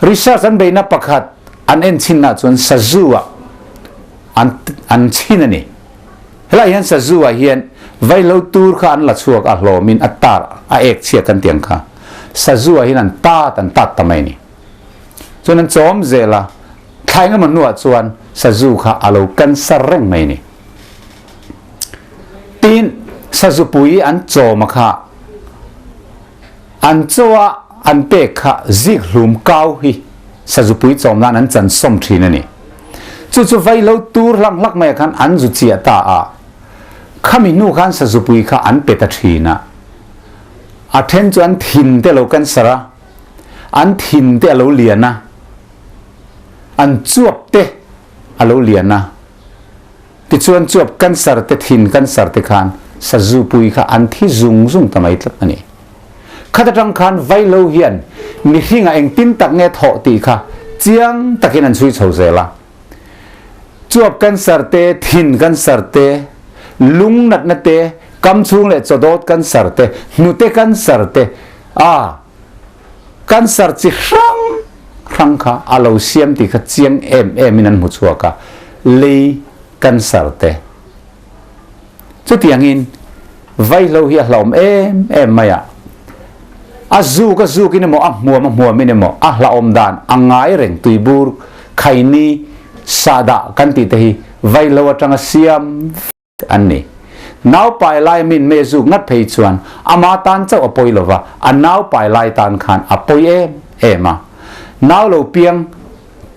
Research an beihna pakhat an en chinna chuan sazu ah an an chhin a ni. Helai hian sazu ah hian vaihlo tur kha an la chhuak a hlawmin a tar a ek chhiat an tiang kha sazu ah hian an tat an tat ta mai a ni. Chuan an chawm zel a, thlai engemaw hnuah chuan sazu kha a lo cancer reng mai a ni. Tin, sazupui an chawm a kha an chaw a an pek kha zik hlum kau hi sazupui chawm nan an chan sawm thin a ni. Chu chu vai lo tur hlang hlak mai ah khan an zu chiah ta a, khami hnu khan sazupui kha an pe ta thin a. A then chu an thin te lo cancer a, an thin te a lo lian a, an chuap te a lo lian a. Tichuan chuap cancer te thin cancer te khan sazu pui kha an thi zung zung ta mai tlat a ni. Khat atang khan vaihlo hian mihringah engtin tak nge thawh tih kha chiang takin an chhui chho zel a. Chuap cancer te, thin cancer te, lung natna te, kam chhung leh chawdawt cancer te, hnute cancer te, a cancer chi hrang hrang kha a lo siam tih kha chiang em em in an hmu chhuak a, lei cancer te. Chutiangin vaihlo hi a hlauhawm em em mai a, a zuk a zukin emaw a hmuam a hmuamin emaw a hlauhawm dan a ngai reng tuibur khaini sahdah kan tih te hi vaihlo atanga siam an ni. Naupai lai min me zuk ngat phei chuan ama tan chauh a pawi lova, a naupai lai tan khan a pawi em em a. Nau lo piang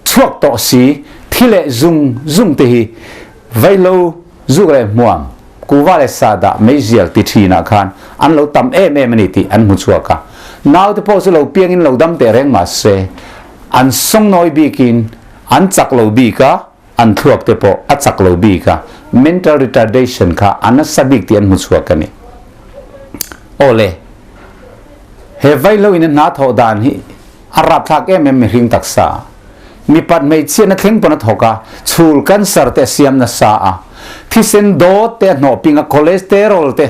chhuak tawh si thi leh zung zung te hi vaihlo zuk leh hmuam, kuva leh sahdah meizial ti thinah khan an lo tam em em a ni tih an hmu chhuak a. Nau te pawh chu lo piangin lo dam teh reng mah se an sawngnawi bikin an chak lo bik a, an thluak te pawh a chak lo bik a, mental retardation kha a nasa bik tih an hmu chhuak a ni. Awle, he vaihlo in a hna thawh dan hi a rapthlak em em mihring taksa. Mipat hmeichhiatna thleng pawn a thawk a, chhul cancer te a siam nasa a, thisen dawt te a hnawh ping a, cholesterol te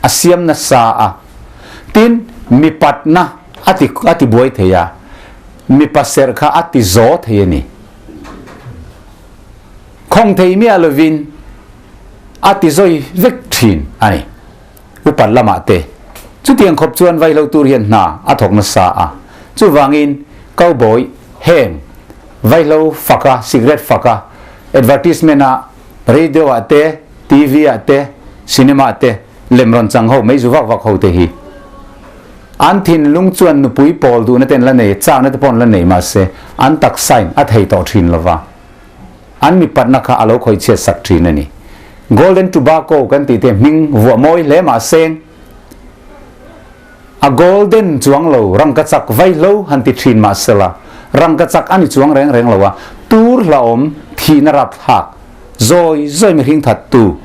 a siam nasa a, tin mipatna a ti a ti buai thei a, mipa serh kha a ti zaw thei a ni. Khawng thei miah lovin a ti zawi vek thin a ni. Upat lamah te chutiang khawp chuan vaihlo tur hian hna a thawk nasa a. Chuvangin cowboy heng vaihlo faka, cigarette faka, advertisement ah, radio ah te, TV ah te, cinema ah te lem rawn chang ho, meizu vak vak ho te hi An thinlung chuan nupui pawl duhna te an la nei, chakna te pawh an la nei mahse an taksain a thei tawh thin lova, an mipatna kha a lo khawih chhiat sak thin a ni. Golden Tobacco kan tih te hming vuah mawi hle mahse a golden chuang lo, rangkachak vaihlo han ti thin mahsela rangkachak a ni chuang reng reng lo a, tur hlauhawm thihna rapthlak zawi zawi mihring thattu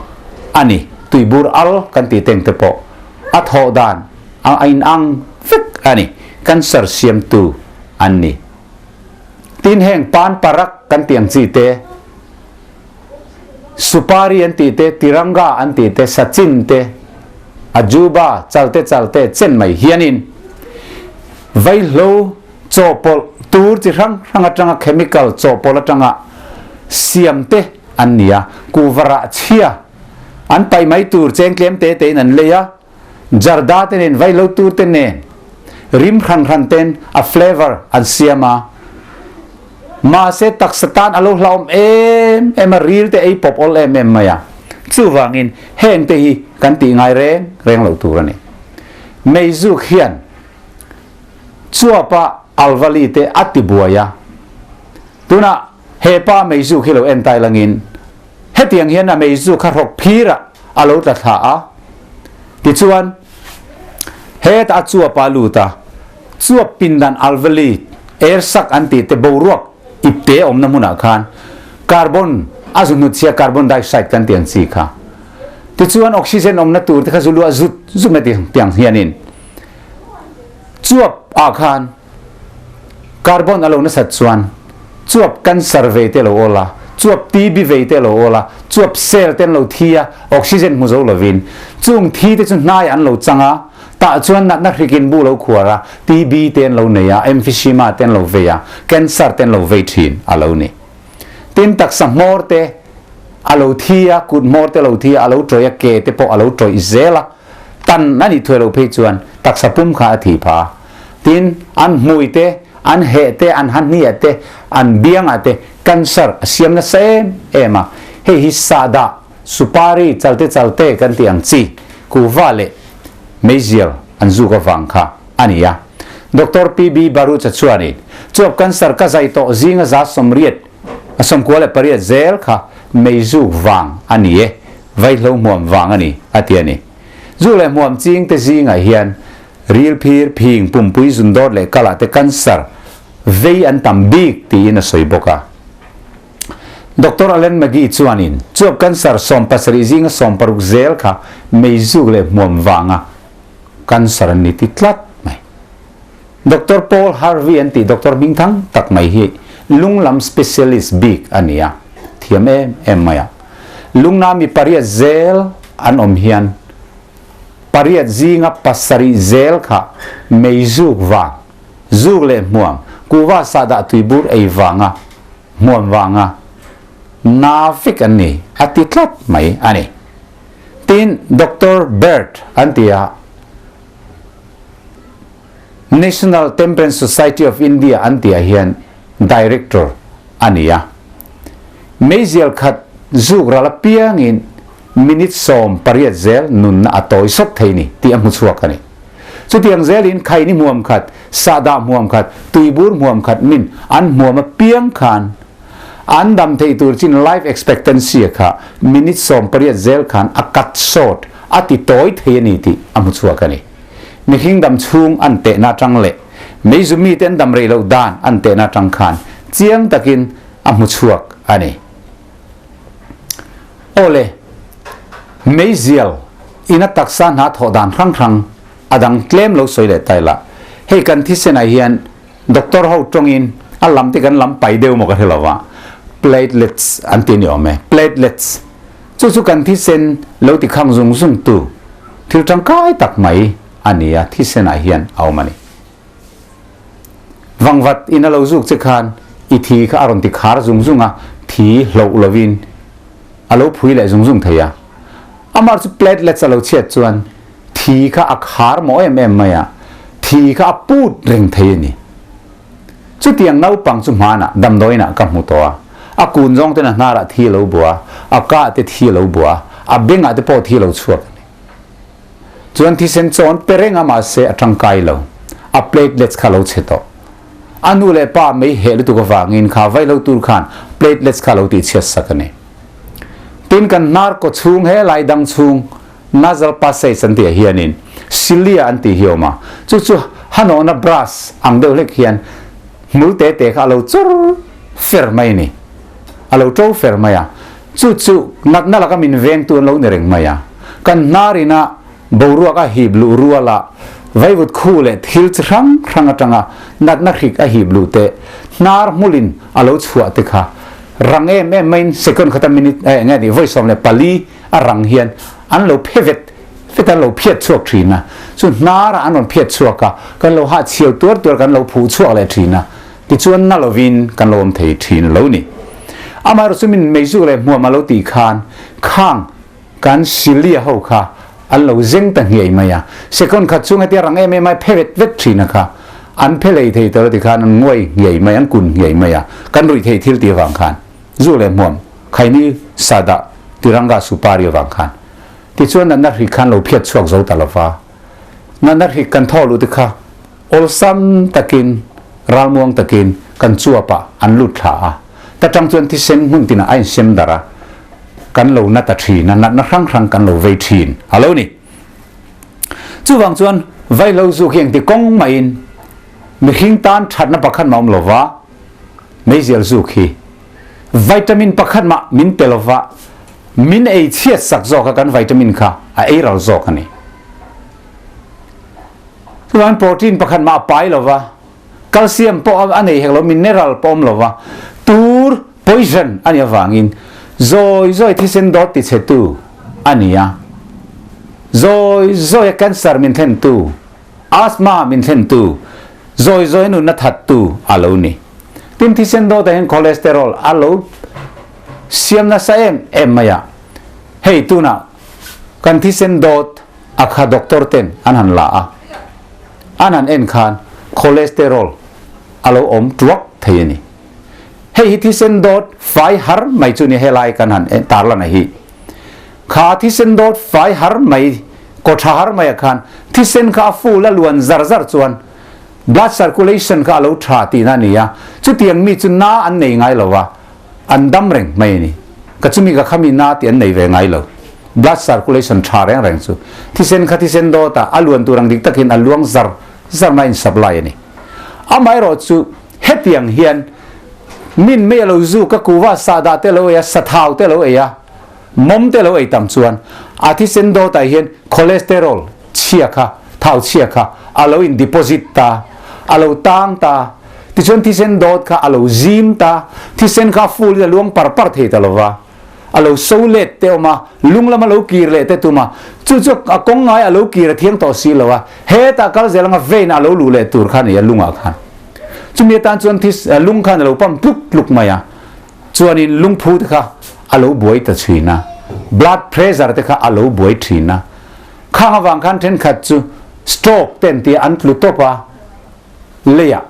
a ni. Tuibur al kan tih teng te pawh. a thawh dan a inang vek a ni. Cancer siamtu an ni. Tin heng pan parak kan tih ang chi te, Supari an tih te, Tiranga an tih te, Sachin te, Ajuba, chalte chalte chen mai hianin vaihlo chawhpawlh tur chi hrang hrang atanga chemical chawhpawlh atanga siam te an ni a, kuhva rah chhia an paih mai tur cheng tlem te tein an lei a, Jarda te nen vaihlo tur te nen rim hran hran ten a flavour an siam a, mahse taksa tan a lo hlauhawm em em a, ril te ei pawp awl em em mai a, chuvangin heng te hi kan tih ngai reng reng loh tur a ni. Meizuk hian chuapa alvali te a ti buai a, tunah hepa meizuk hi lo en tai langin Hetiang hian a meizu kha hrawk phirah a lo tla thla a, tichuan hetah a chuap a lut a, chuap pindan alvali air sac an tih te boruak ipte awmna hmunah khan carbon a zu hnutchhia carbon dioxide kan tih ang chi kha tichuan oxygen awmna tur te kha zu luah zut zut mai tiang hianin chuap ah khan Carbon a lo nasat chuan chuap cancer vei te lo awl a, chuap TB vei te lo awl a, chuap cell te an lo thi a, oxygen hmu zo lovin chung thi te chu hnai an lo chang a, tah chuan natna hrikin bu lo khuar a, TB te an lo nei a, emphysema te an lo vei a, cancer te an lo vei thin a lo ni. Tin taksa hmawr te a lo thi a, kut hmawr te lo thi a, a lo tawih a, ke te pawh a lo tawih zel a, tan a nih thuai lo phei chuan taksa pum kha a thi pha a. Tin, an hmui te, an heh te, an hahniah te, an biangah te cancer a siam nasa em em a. Hei hi sahdah, supari, chalte chalte kan tih ang chi, kuhva leh meizial an zuk avang kha a ni a. Doctor PB Barucha chuanin, Chuap cancer ka zai tawh zinga za sawmriat, a 98 zel kha meizuk vang a ni e, vaihlo hmuam vang a ni, a ti a ni. Zu leh hmuam ching te zingah hian Ril phir, phing, pumpui, zundawt leh kalah te cancer vei an tam bik tiin a sawi bawk a. Doctor Allen McGee chuanin chuap cancer 70 zinga 60 zel kha meizuk leh hmuam vanga cancer an ni ti tlat mai. Doctor Paul Harvey an tih doctor hmingthang tak mai hi lung lam specialist bik a ni a, thiam em em mai a. Lungna mi pariat zel an awm hian Pariat zinga pasarih zel kha meizuk vang, zuk leh hmuam, kuhva sahdah tuibur ei vanga hmuam vanga na vek an ni a ti tlat mai a ni. Tin, Doctor Bird an ti a, National Temperance Society of India an tihah hian Director a ni a. Meizial khat zuk ral apiangin minute 18 zel nunna a tawi sawt thei ni tih a hmu chhuak a ni. Chutiang zelin khaini hmuam khat, sahdah hmuam khat, tuibur hmuam khat min an hmuam apiang khan an dam thei tur chin life expectancy kha minute 18 zel khan a cut short, a ti tawi thei a ni tih a hmu chhuak a ni. Mihring dam chhung an tehna atang leh meizu mite an dam rei loh dan an tehna atang khan chiang takin a hmu chhuak a ni. Awle, meizial ina taksa hna thawh dan hrang hrang a dang tlem lo sawi leh tai la. Hei kan thisenah hian doctor ho tawngin a lam te kan lam pai deuh maw ka hre lo va, platelets an ti a ni awm e, platelets chu chu kan thisen lo ti khang zung zung tu thil tangkai tak mai a ni a, thisenah hian a awm a ni. Vangvat in a lo zuk che khan i thi kha a rawn ti khar zung zung a, thi hloh lovin a lo phui leh zung zung thei a. Amah chu platelets a lo chhiat chuan thi kha a khar mawh em em mai a, thi kha a put reng thei a ni. Chutiang naupang chu hmanah damdawiinah ka hmu tawh a, a kun zawng ten a hnarah thi a lo bua a, a kah te thi a lo bua a, a bengah te pawh thi a lo chhuak a ni. Chuan thisen chawn pe reng a mahse a tangkai lo. A platelets kha lo chhe tawh. A nu leh pa mei heh lutuk avangin kha vaihlo tur khan platelets kha lo tihchhiat sak a ni. Tin kan hnar kaw chhung he lai dang chhung nasal passage an tih ah hianin cilia an tih hi a awm a, chu chu hanawhna brush ang deuh hlek hian hmul te te kha a lo chawr fer mai a ni. A lo to fer mai a. Chu chu natna laka min vengtu an lo ni reng mai a. Kan hnar ina. Boruak a hip luh ruala vaivut khu leh thil chi hrang hrang atanga natna hrik a hip luh te, hnar hmulin a lo chhuah te kha rang em em maiin second khata minute eh nge ni vawi 14 a rang hian an lo phe vet vet an lo phiat chhuak thin a, chu hnarah an rawn phiat chhuak a, kan lo hahchhiau tuar tuar kan lo phuh chhuak leh thin a, tichuan na lovin kan lo awm thei thin lo ni. Amaherawhchu chu min meizuk leh hmuam a lo tih khan khang kan silia ho kha an lo zeng ta nghiai mai a, second khat chhung hetia rang em em ai phe vet vet thin a kha an phe lei thei tawh lo tikhan an nguai nghiai mai, an kun nghiai mai a, kan ruih theih thil tih avang khan zu leh hmuam khaini sada tiranga supari avang khan tichuan natna hrik khan lo phiat chhuak zo ta lova, natna hrik kan thaw luh te kha awlsam takin ralmuang takin kan chuapah an lut thla a, ta tang chuan thisen hmun tinah a insem darh a, kan lo na ta thin a, natna hrang hrang kan lo vei thin a lo ni. Chuvang chuan vaihlo zu khi engti kawng maiin mihring tan thatna pakhat mah awm lova, meizial zu khi vitamin pakhat mah min pe lova, min ei chhiat sak zawk a kan vitamin kha a ei ral zawk a ni. Chuvangin protein pakhat mah a pai lova, calcium pawh a nei hek lo, mineral pawh awm lova, tur poison a nih avangin zawi zawi thisen dawt ti chhetu a ni a, zawi zawi a cancer min thlentu, asthma min thlentu, zawi zawi nunna thattu a lo ni. Tin thisen dawtah hian cholesterol a lo siam nasa em em mai a, hei tunah kan thisen dawt a kha doctor ten an han la a, an han en khan cholesterol a lo awm tuak thei a ni. Hei hi thisen dawt fai har mai chu ni helai kan han tarlan a hi. Kha thisen dawt fai har mai, kaw tha har mai ah khan thisen kha a full a luan zar zar chuan blood circulation kha a lo tha tihna a ni a, chutiang mi chu na an nei ngai lo a, an dam reng mai a ni. Ka chumi ka khami na tih an nei ve ngai lo. Blood circulation tha reng reng chu thisen kha thisen dawt ah a luan tur ang dik takin a luang zar zar mai in supply a ni. Amaherawh chu hetiang hian min mei a lo zu ka kuva sahdah te lo ei a, sathau te lo ei a, mawm te lo ei tam chuan a thisen dawt ah hian cholesterol chhia kha, thau chhia kha a lo in deposit ta, a lo tang ta, tichuan thisen dawt kha a lo zim ta, thisen kha a full in a luang par par thei ta lova, a lo so let te awm a, lung lama lo kir leh te tum a, chu chu a kawng ngai a lo kir a thiang tawh si lo a, hetah kal zel anga vein a lo luh leh tur kha a ni a lungah khan. Chumi atan chuan this lung khan a lo pump tluk tluk mai a, chuanin lungphu te kha a lo buai ta thin a, blood pressure te kha a lo buai thin a, khang avang khan thenkhat chu stroke te an tia an tlu tawp a, leiah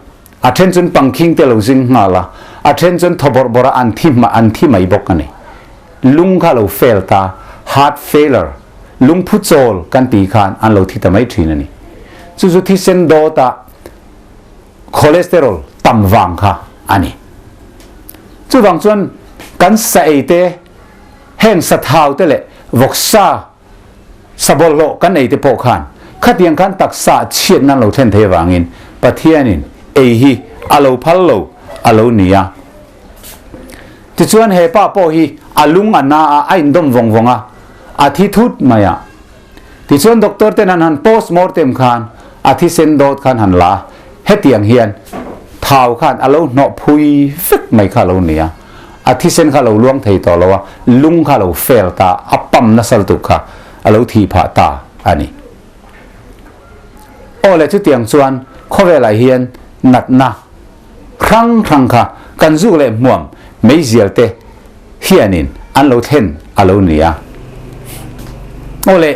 a then chuan pangkhing te lo zing nghal a, a then chuan thaw bawrh bawrh a an thi an thi mai bawk a ni. Lung kha lo fail ta, heart failure, lungphu chawl kan tih khan an lo thi ta mai thin a ni. Chu chu thisen dawta cholesterol tam vang kha a ni. Chuvang chuan kan sa ei te, heng sa thau te leh vawksa sa bawlhhlawh kan ei te pawh khan khatiang khan taksa chhiat nan lo thlen thei avangin Pathianin ei hi a lo phal lo a lo ni a. Tichuan he pa pawh hi a lung a na a, a indawm vawng vawng a, a thi thut mai a. Tichuan doctor ten an han post mortem khan a thisen dawt khan han la a, hetiang hian thau khan a lo hnawh phui vek mai kha a lo ni a, a thisen kha a lo luang thei tawh lo a, lung kha a lo fail ta, a pump nasa lutuk kha a lo thih phah ta a ni. Aw le chutiang chuan khawvelah hian natna hrang hrang kha kan zuk leh hmuam meizial te hianin an lo thlen a lo ni a. Aw le,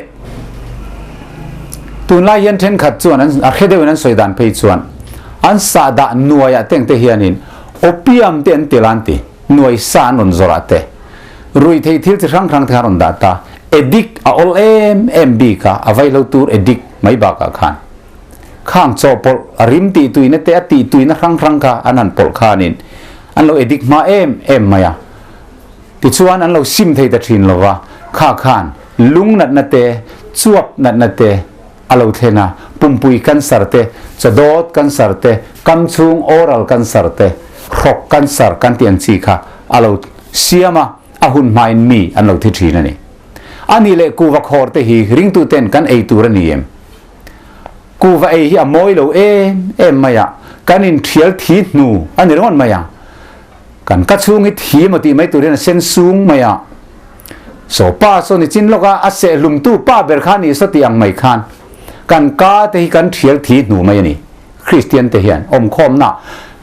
tunlai hian thenkhat chuan an a hre deuhin an sawi dan phei chuan an sahdah nuaiah teng te hianin opium te an tel a an ti, nuai sa an rawn zawrh ah te, rui thei thil chi hrang hrang te kha an rawn dah ta, addict a awl em em bik a, a vaihlo tur addict mai bakah khan. Khang chawhpawlh a rim tih tuina te a tih tuina hrang hrang kha an han pawlh khanin an lo edik hma em em mai a. Tichuan an lo sim thei ta thin lo va, kha khan lung natna te, chuap natna te a lo thlen a, pumpui cancer te, chawdawt cancer te, kam chhung oral cancer te, hrawk cancer kan tih ang chi kha a lo siam a, a hun hmain mi an lo thi thin a ni. A nih leh kuva khawr te hi ringtu ten kan ei tur a ni em? Kuva ei hi a mawi lo em em mai a, kan in thial thi hnu a ni ringawt mai a. Kan ka chhung hi thi emaw tih mai tur hian a sen sung mai a. Saw pa saw ni chin lawk a, a sehlumtu pa ber kha a nih saw tih ang mai khan kan ka te hi kan thial thi hnu mai a ni. Kristian te hian awmkhawmna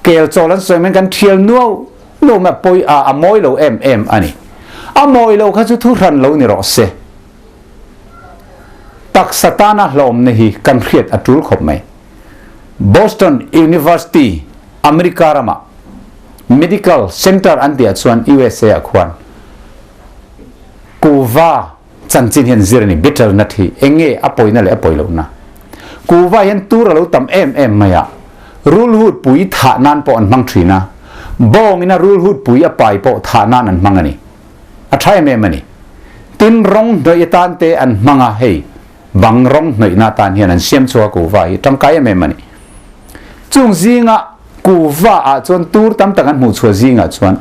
kel chawl an sawi mai kan thial nuau lo mai a pawi a, a mawi lo em em a ni. A mawi lo kha chu thu hran lo ni rawh se. Taksa tana hlawmna hi kan hriat a tul khawp mai. Boston University, America ramah Medical Center an tihah chuan USA ah khuan kuva chanchin hian zir a ni. Betel nut hi eng nge a pawina leh a pawi lohna? Kuva hian tur a lo tam em em mai a, rulhut pui thah nan pawh an hmang thin a, bawngina rulhut pui a pai pawh thah nan an hmang a ni. A tha em em a ni. Tin, rawng hnawih atan te an hmang a, hei bang rawng hnawihna atan hian an siam chhuak a kuva hi tangkai em em a ni. Chung zinga kuva ah chuan tur tam tak an hmuh chhuah zingah chuan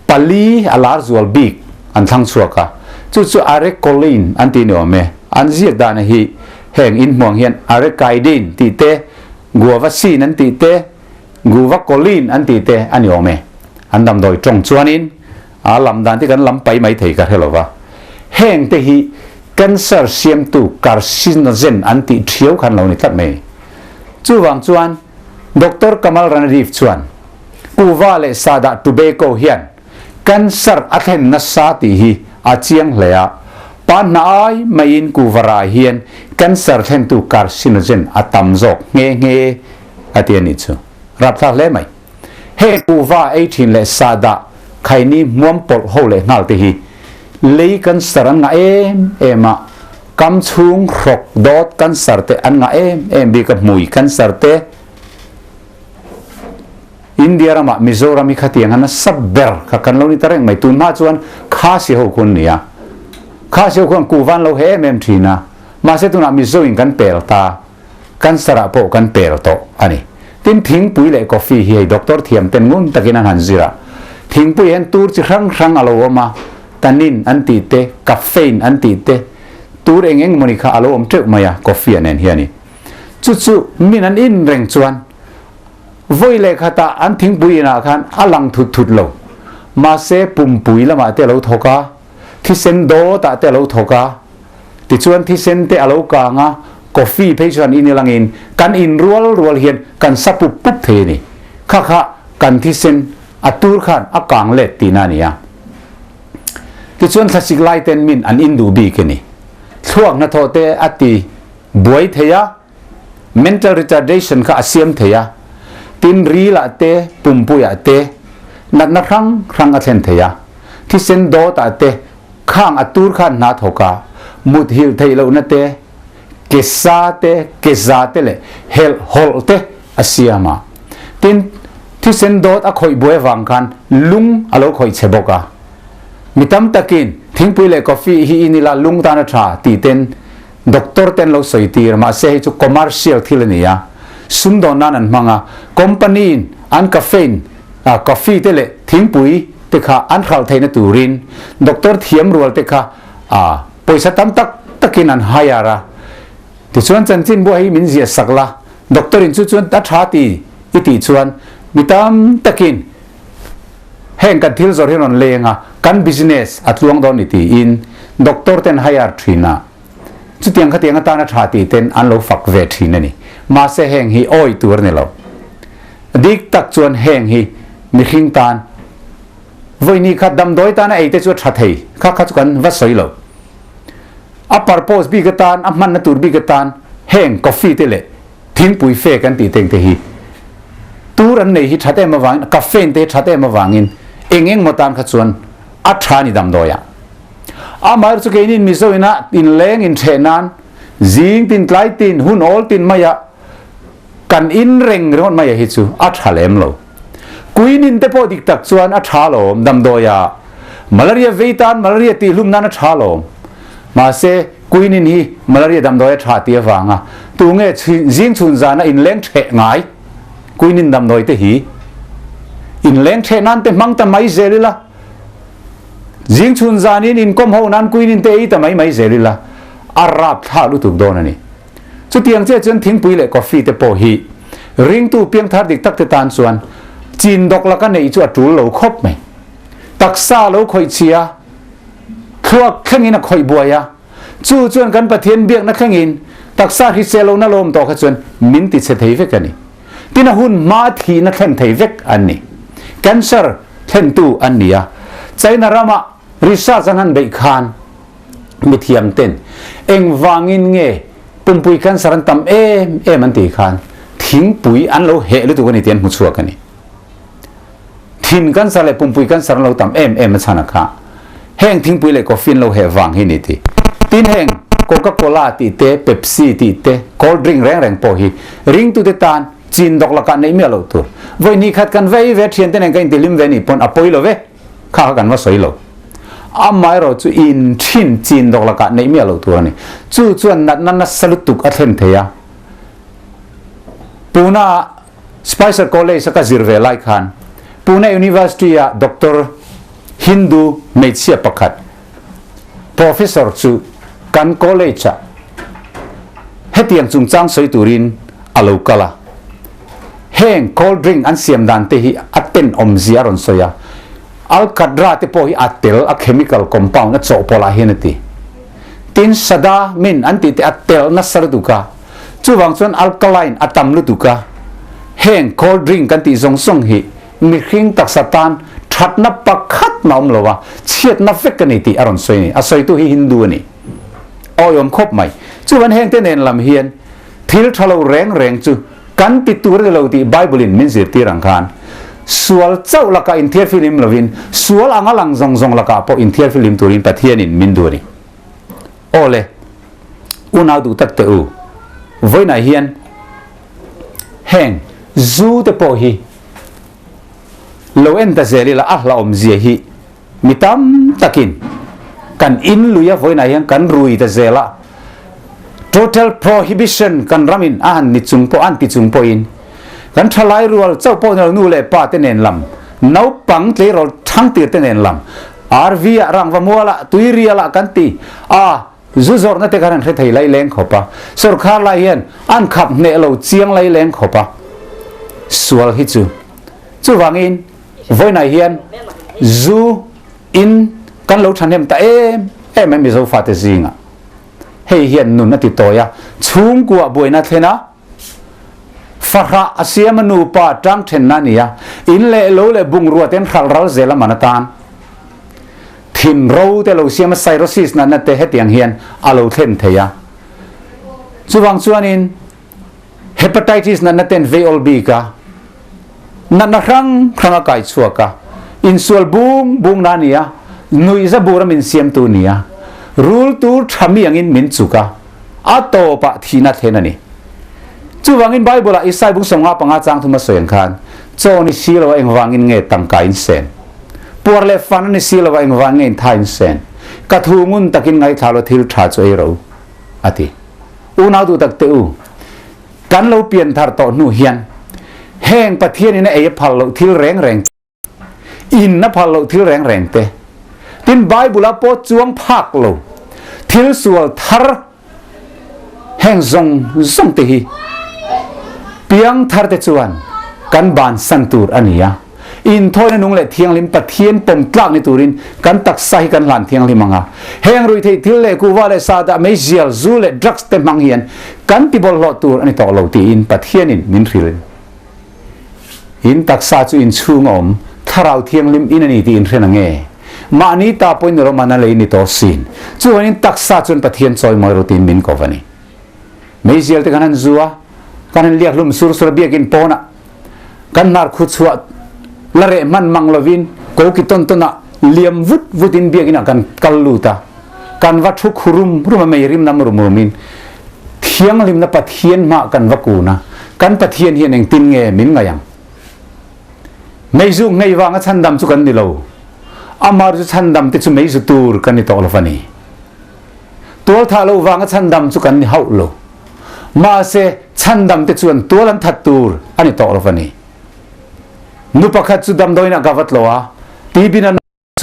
pali a lar zual bik an thlang chhuak a, chu chu arecoline an tih ni awm e. An ziak dana hi heng inhmuang hian arecaidine tih te, guavacine an tih te, guvacoline an tih te a ni awm e. An damdawi tawng chuanin a lam dan te kan lam pai mai thei ka hre lo va. Heng te hi cancer siamtu carcinogen an tih thiau khan lo ni tlat mai. Chuvang chuan Doctor Kamal Ranadiv chuan Kuva leh Sada Tobacco hian cancer a thlen nasa tih hi a chiang hle a, pa hna ai maiin kuva rai hian cancer thlentu carcinogen a tam zawk nghe nghe a ti a nih chu. Rapthlak hle mai. Heng kuva ei thin leh sahdah khaini hmuam pawlh ho leh nghal te hi lei cancer an ngah em em a, kam chhung hrawk dawt cancer te an ngah em em bik a, hmui cancer te. India ramah Mizoram hi khatiang a nasa ber kha kan lo ni ta reng mai. Tun hma chuan Khasi ho khu an ni a, Khasi ho khuan kuva an lo he em em thin a, mahse tunah Mizo in kan pel ta, cancer ah pawh kan pel tawh a ni. Tin, thingpui leh coffee hi hei doctor thiam ten ngun takin an han zir a, thingpui hian tur chi hrang hrang a lo awm a, tannin an tih te, caffeine an tih te, tur eng eng mawni kha a lo awm teuh mai a coffee ah nen hian. Chu chu min an in reng chuan Vawi leh khatah an thingpui inah khan a lang thut thut lo. Mahse pumpui lamah te a lo thawk a, thisen dawtah te a lo thawk a, tichuan thisen te a lo kang a, coffee phei chuan in ilangin kan in rual rual hian kan sa pup pup thei a ni. Kha kha kan thisen a tur khan a kang let tihna a ni a. Tichuan thlasik lai ten min an in duh bik a ni. Thluak hnathawh te a ti buai thei a. Mental retardation kha a siam thei a, tin rilah te, pumpuiah te natna hrang hrang a thlen thei a, thisen dawtah te khang a tur khan hna thawk a, muthilh theih lohna te, ke sa te, ke za te leh helh hawlh te a siam a. Tin, thisen dawt a khawih buai avang khan lung a lo khawih che bawk a. Mi tam takin thingpui leh coffee hi in ila lung tan a tha tih ten Doctor ten lo sawi tir mahse hei chu commercial thil a ni a, sumdawn nan an hmang a, company in an caffeine, coffee te leh thingpui te kha an hralh theihna turin doctor thiam rual te kha pawisa tam tak takin an hire a, tichuan chanchin buai hi min ziah sak la, doctor in chu chuan a tha ti i tih chuan mi tam takin heng kan thil zawrh hi rawn leng a, kan business a tluang dawn ni tiin doctor ten hire thin a, chutiang khatiang atana tha tih ten an lo fak ve thin a ni. Mahse heng hi awi tur a ni lo. Dik tak chuan heng hi mihring tan vawi khat damdawi tana ei te chu a tha thei, kha kha chu kan va sawi lo. A purpose bik atan, a hmanna tur bik atan heng coffee te leh thingpui fe kan tih teng te hi tur an nei hi that em avangin caffeine te hi that em avangin eng eng maw tan kha chuan a tha ni damdawi ah. Amaherawhchu chu keini Mizo ina inleng intheh nan zing tin tlai tin hun awl tin maia kan in reng ringawt maia hi chu a tha lem lo. Quinine te pawh dik tak chuan a tha lawm damdawi ah malaria vei tan malaria tih hlum nan a tha lawm. Mahse quinine hi malaria damdawi a tha tih avanga tunge zing chhun zana inleng theh ngai quinine damdawi te hi inleng theh nan te hmang ta mai zel ila. Zing chhun zanin inkawm ho nan queen te ei ta mai mai zel ila, a rapthlak lutuk dawn a ni. Chutiang chiah chuan thingpui leh coffee te pawh hi ringtu piangthar dik tak te tan chuan chin dawk laka neih chu a tul lo khawp mai. Taksa lo khawih chhia, thluak thlengin a khawih buai a, chu chuan kan Pathian biakna thlengin taksa hrisel lohna lawm tawh kha chuan min ti chhe thei vek a ni. Tin a hun hma thihna thlen thei vek an ni. Cancer thlentu an ni a, China rama research an han beih khan mithiam ten engvangin nge pumpui cancer an tam em em an tih khan thingpui an lo heh lutuk a ni tih an hmu chhuak a ni. Thin cancer leh pumpui cancer an lo tam em em a chhan a kha heng thingpui leh coffee an lo heh vang hi ni ti. Tin heng Coca Cola tih te, Pepsi tih te, cold drink reng reng pawh hi ringtute tan chin dawk lakah neih miah loh tur. Vawi hnih khat kan vei ve thiante nen kan intihlim ve nih pawn a pawi lo ve, kha kha kan va sawi lo. Amaherawh chu in thin chin dawk lakah neih miah loh tur a ni. Chu chuan natna nasa lutuk a thlen thei a. Puna Spicer College a ka zir ve lai khan Pune University ah Doctor Hindu hmeichhia pakhat Professor chu kan college ah hetiang chungchang sawi turin a lo kal a. Heng cold drink an siam dan te hi a tenawm zia a rawn sawi a. Alkadra te pawh hi a tel a chemical compound a chawhpawlh ah hian a ti. Tin sada min an tih te a tel nasa lutuk a. Chuvang chuan alkaline a tam lutuk a, heng cold drink kan tih zawng zawng hi mihring taksa tan thatna pakhat mah awm lo a, chhiatna vek a ni tih a rawn sawi a ni. A sawitu hi Hindu a ni. Awiawm khawp mai. Chuvan heng te nen lam hian thil tha lo reng reng chu kan ti tur a ni lo tih Bible in min zirtir ang khan sual chauh lakah inthiarfihlim lovin sual anga lang zawng zawng lakah pawh inthiarfihlim turin Pathianin min duh a ni. Awle. Unau duh tak teh u, vawiinah hian heng zu te pawh hi lo en ta zel ila a hlauhawm zia hi mi tam takin kan in lui a, vawiinah hian kan rui ta zel a, total prohibition kan ramin a han ni chung pawh an ti chung pawhin kan thalai rual chauh pawh ni lo nu leh pa te nen lam naupang tleirawl thangtir te nen lam RV ah rangva mual ah tuirial ah kan ti a. Zu zawrhna te khan an hre thei lai leng khawp a, sawrkhar lai hian an khap hneh lo chiang lai leng khawp a, sual hi chu. Chuvangin vawiinah hian zu in kan lo thahnem ta em em mai Mizo fate zingah. Hei hian nun a ti tawi a, chhungkua buaina thlen a, fahrah a siam a nupa tang thenna a ni a, in leh lo leh bungrua ten hralh ral zel a man atan. Thin ro te lo siam a cirrhosis natna te hetiang hian a lo thlen thei a. Chuvang chuanin hepatitis natna ten vei awl bik a, natna hrang hrang a kai chhuak a, insual bung bung na a ni a, nuihza bura min siamtu a ni a, rul tur tha mi angin min chuk a, a tawpah thihna thlen a ni. Chuvangin Bible-ah Isai bung 55 chang thuma sawi ang khan, Chaw ni si lo a engvangin nge tangka in sen? Puar leh fan a ni si lo a engvang nge in tha in sen? Ka thu ngun takin ngaithla lo thil tha chu ei ro, a ti. Unau duh tak teh u, kan lo pian thar tawh hnu hian heng Pathianin a ei a phal loh thil reng reng In a phal loh thil reng reng te, tin Bible a pawh chuang phak lo thil sual thar heng zawng zawng te hi piang thar te chuan kan bansan tur a ni a. Inthawina nung leh thianghlim Pathian pawm tlak ni turin kan taksa hi kan hlan thianghlim ang a. Heng ruihtheih thil leh kuhva leh sahdah, meizial, zu leh drugs te hmang hian kan ti bawlhhlawh tur a ni tawh lo tiin Pathianin min hrilh. In taksa chu in chhung a awm, Thlarau Thianghlim in a ni tih in hre na nge? Mahni ta pawhin ni rawh, a lei ni tawh sin. Chuan in taksa chuan Pathian chawimawi rawh tiin min ko va ni. Meizial te kan han zu a, kan han liak hlum sur sur a biakin pawnah kan hnar khu chhuah la reh hman mang lovin ko ki tawn tawn ah liam vut vut in biakin ah kan kal lut a, kan va thu khu rum rum a mei rim nam rum rum in Thianghlimna Pathian hmah kan va kun a, kan Pathian hian engtin nge min ngaih ang? Meizu ngei vanga chhandam chu kan ni lo. Amar chu chhandam te chu meizu tur kan ni tawh lo va ni. Tual thah lo vanga chhandam chu kan ni hauh lo. Mahse, chhandam te chuan tual an that tur a ni tawh lo va ni. Nu pakhat chu damdawiin ah ka va tlawh a, TB na.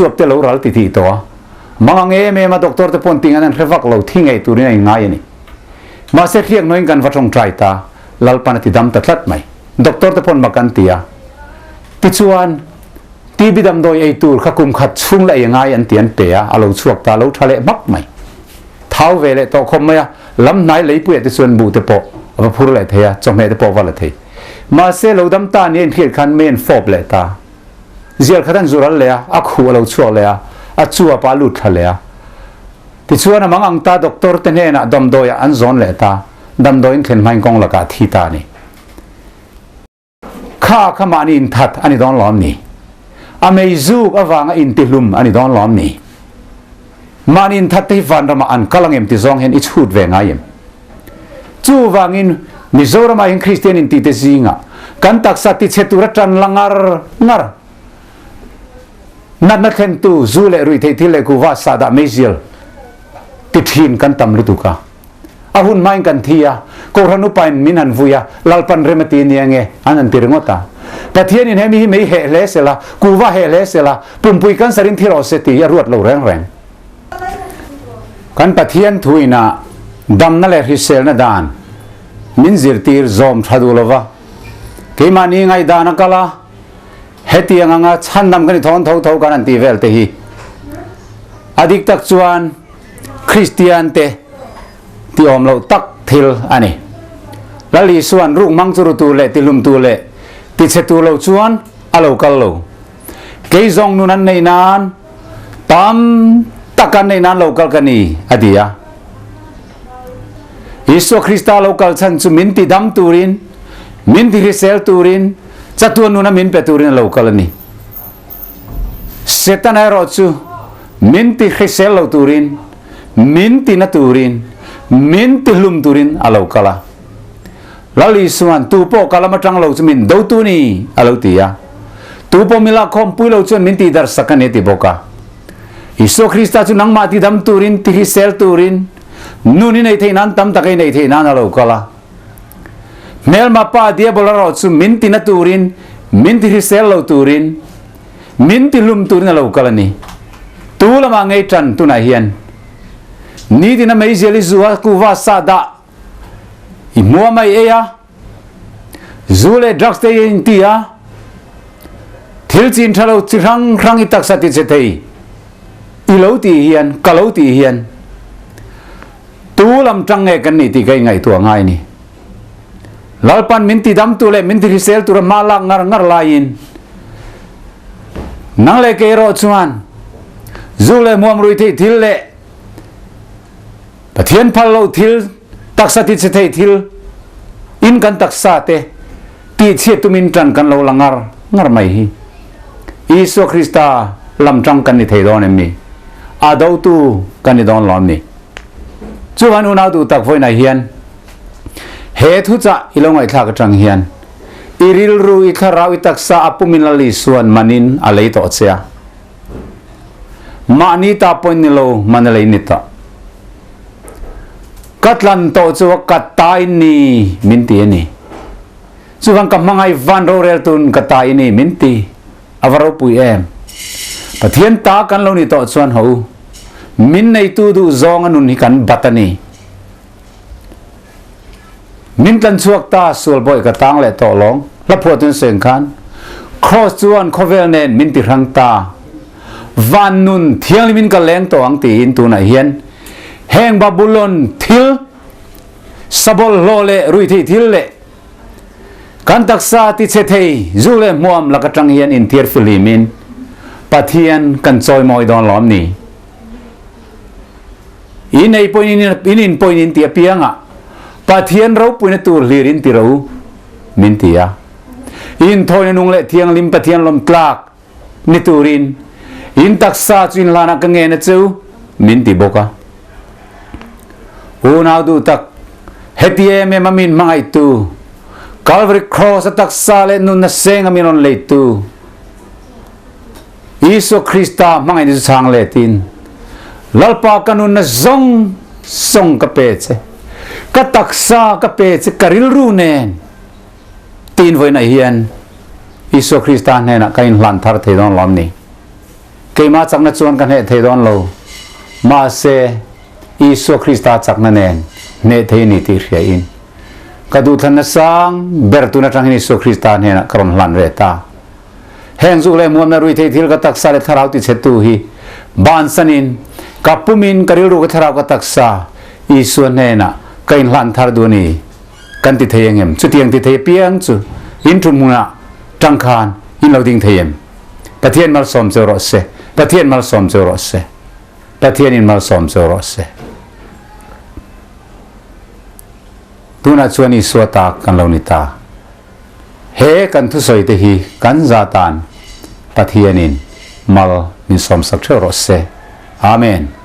chuap te lo ral ti tih tawh a. Mangang em em a doctor te pawn ting an an hre vak lo thi ngei turin a inngai a ni. Mahse hriak nawin kan va tawngtai ta, Lalpan a ti dam ta tlat mai. Doctor te pawn mak an ti a. Tichuan, TB damdawi ei tur kha kum khat chhung la ei ngai an ti an pe a, a lo chhuak ta, a lo tha leh hmak mai. Thau ve leh tawh khawp mai a, lam hnai leipuiah te chuan buh te pawh a va phur leh thei a, chawhmeh te pawh a va la thei. Mahse, lo dam ta nia inhriat khan mei an fawp leh ta. Zial khat an zu ral leh a, a khuh a lo chhuak leh a, a chuap ah a lut thla leh a. Tichuan a mang ang ta doctor te hnenah damdawiah an zawn leh ta, damdawiin thlen hmain kawng lakah a thi ta a ni. Kha kha mahni inthat a ni dawn lawm ni? A mei zuk avanga intihlum a ni dawn lawm ni? Mahni inthat te hi vanramah an kal angem ti zawng hian i chhut ve ngai em? Chuvangin Mizoramah hian Kristian intite zingah kan taksa tichhe tura tan la ngar ngar natna thlentu zu leh ruihtheih thil leh kuhva sahdah meizial ti thin kan tam lutuk a. A hun hmain kan thi a, Kohhran upain min han vui a, Lalpan rem a ti nia nge an han ti ringawt a. Pathianin hemi hi mei heh hle sela, kuhva heh hle sela, pumpui cancer in thi rawh se tih hi a ruat lo reng reng. Kan Pathian thuina damna leh hriselna dan min zirtir zawm tha duh lova, keimahni ngaihdan a kal a, hetiang anga chhandam kan i thawn tho tho kan han tih vel te hi a dik tak chuan Kristian te ti awm loh tak thil a ni. Lal Isua'n ruk hmang chu rutu leh tihlumtu leh tichhetu lo chuan a lo kal lo. Kei zawng nun an neih nan tam tak an neih nan lo kal ka ni, a ti a. Isua Krista lo kal chhan chu min tidam turin, min tihrisel turin, chatuan nuna min pe turin a lo kal a ni. Setana erawh chu min tihrisel lo turin, min tina turin, min tihlum turin a lo kal a. Lal Isua'n, Tu pawh ka lam atang lo chu min do tu ni, a lo ti a. Tu pawh mi lakkhawm pui lo chuan min tihdarh sak a ni, a ti bawk a. Isua Krista chu nangmah tidam turin, tihrisel turin, nun i neih theih nan tam taka i neih theih nan a lo kal a. Hmelma pa Diabola erawh chu min tina turin, min tihrisel lo turin, min tihlum turin a lo kal a ni. Tu lamah ngei tan tunah hian nitin a meizial i zu a, kuhva sa dah i hmuam a i ei a, zu leh drugs te i inti a, thil chin tha lo chi hrang hrang i taksa ti che thei i lo tih hian, ka lo tih hian tu lam tang nge kan nih tih ka ingaihtuah ngai ni. Lalpan min tidamtu leh min tihrisel tura hma lak ngar ngar laiin nang leh kei erawh chuan zu leh hmuam rui theih thil leh Pathian phal lo thil, taksa ti che thei thil in kan taksa te tih chhiat tumin tan kan lo la ngar ngar mai hi. Isua Krista lam tang kan ni thei dawn em ni? A dotu kan ni dawn lawm ni? Chuan unau duh tak vawiinah hian he thuchah i lo ngaihthlak atang hian i rilru, i thlarau, i taksa a pumin Lal Isuan manin a lei tawh che a. Mahni ta pawhin ni lo man a lei ni tawh. Ka tlan tawh chu a ka ta in ni min ti a ni. Chuvang ka hmangaih van rorel tun ka ta i ni min ti. A va ropui em. Pathian ta kan lo ni tawh chuan ho u. Min neitu duh zawng a nun hi kan bat a ni. Min tlan chhuak ta sual bawih ka tang leh tawh lawng. Hla phuah tun seng khan Cross chuan khawvel nen min ti hrang ta. Van nun thianghlim in ka leng tawh ang tiin tunah hian heng Babulon thil sabawlh hlawh leh ruihtheih thil leh kan taksa tichhe thei zu leh hmuam lak atang hian inthiar fihlim in Pathian kan chawimawi dawn lawm ni. In ei pawhin in in pawhin in ti apiang a, Pathian ropuina tur hlir in ti ro min ti a. In thawina nung leh thianghlim Pathian lawm tlak ni turin in taksa chu in hlanah ka ngen a chu min ti bawk a. Unau duh tak, heti em em a min hmangaihtu, Calvary Cross a taksa leh nunna seng a min rawn leitu, Isua Krista hmangaihna chu chhang letin, Lalpa ka nunna zawng zawng ka pe che, ka taksa ka pe che, ka rilru nen, tiin vawiinah hian Isua Krista hnenah ka inhlan thar thei dawn lawm ni? Keimah chakna chuan ka hneh thei dawn lo. Mahse, Isua Krista chakna nen hneh thei a ni tih hria in, ka duhthlanna sang ber tun atang hian Isua Krista hnenah ka rawn hlan ve ta. Heng zuk leh muamna ruithei thil ka taksa leh thlarau tichhetu hi bansanin ka pumin ka rilru ka thlarau ka taksa Isua hnenah ka inhlan thar duh a ni kan ti thei engem? Chutiang ti thei apiang chu in thu hmunah tangkhan in lo ding thei em? Pathian malsawm cheu rawh se. Pathian malsawm cheu rawh se. Pathian in malsawm cheu rawh se. Tunah chuan Isua ta kan lo ni ta. He kan thusawi te hi kan za tan Pathianin mal min sawmsak theuh rawh se. Amen.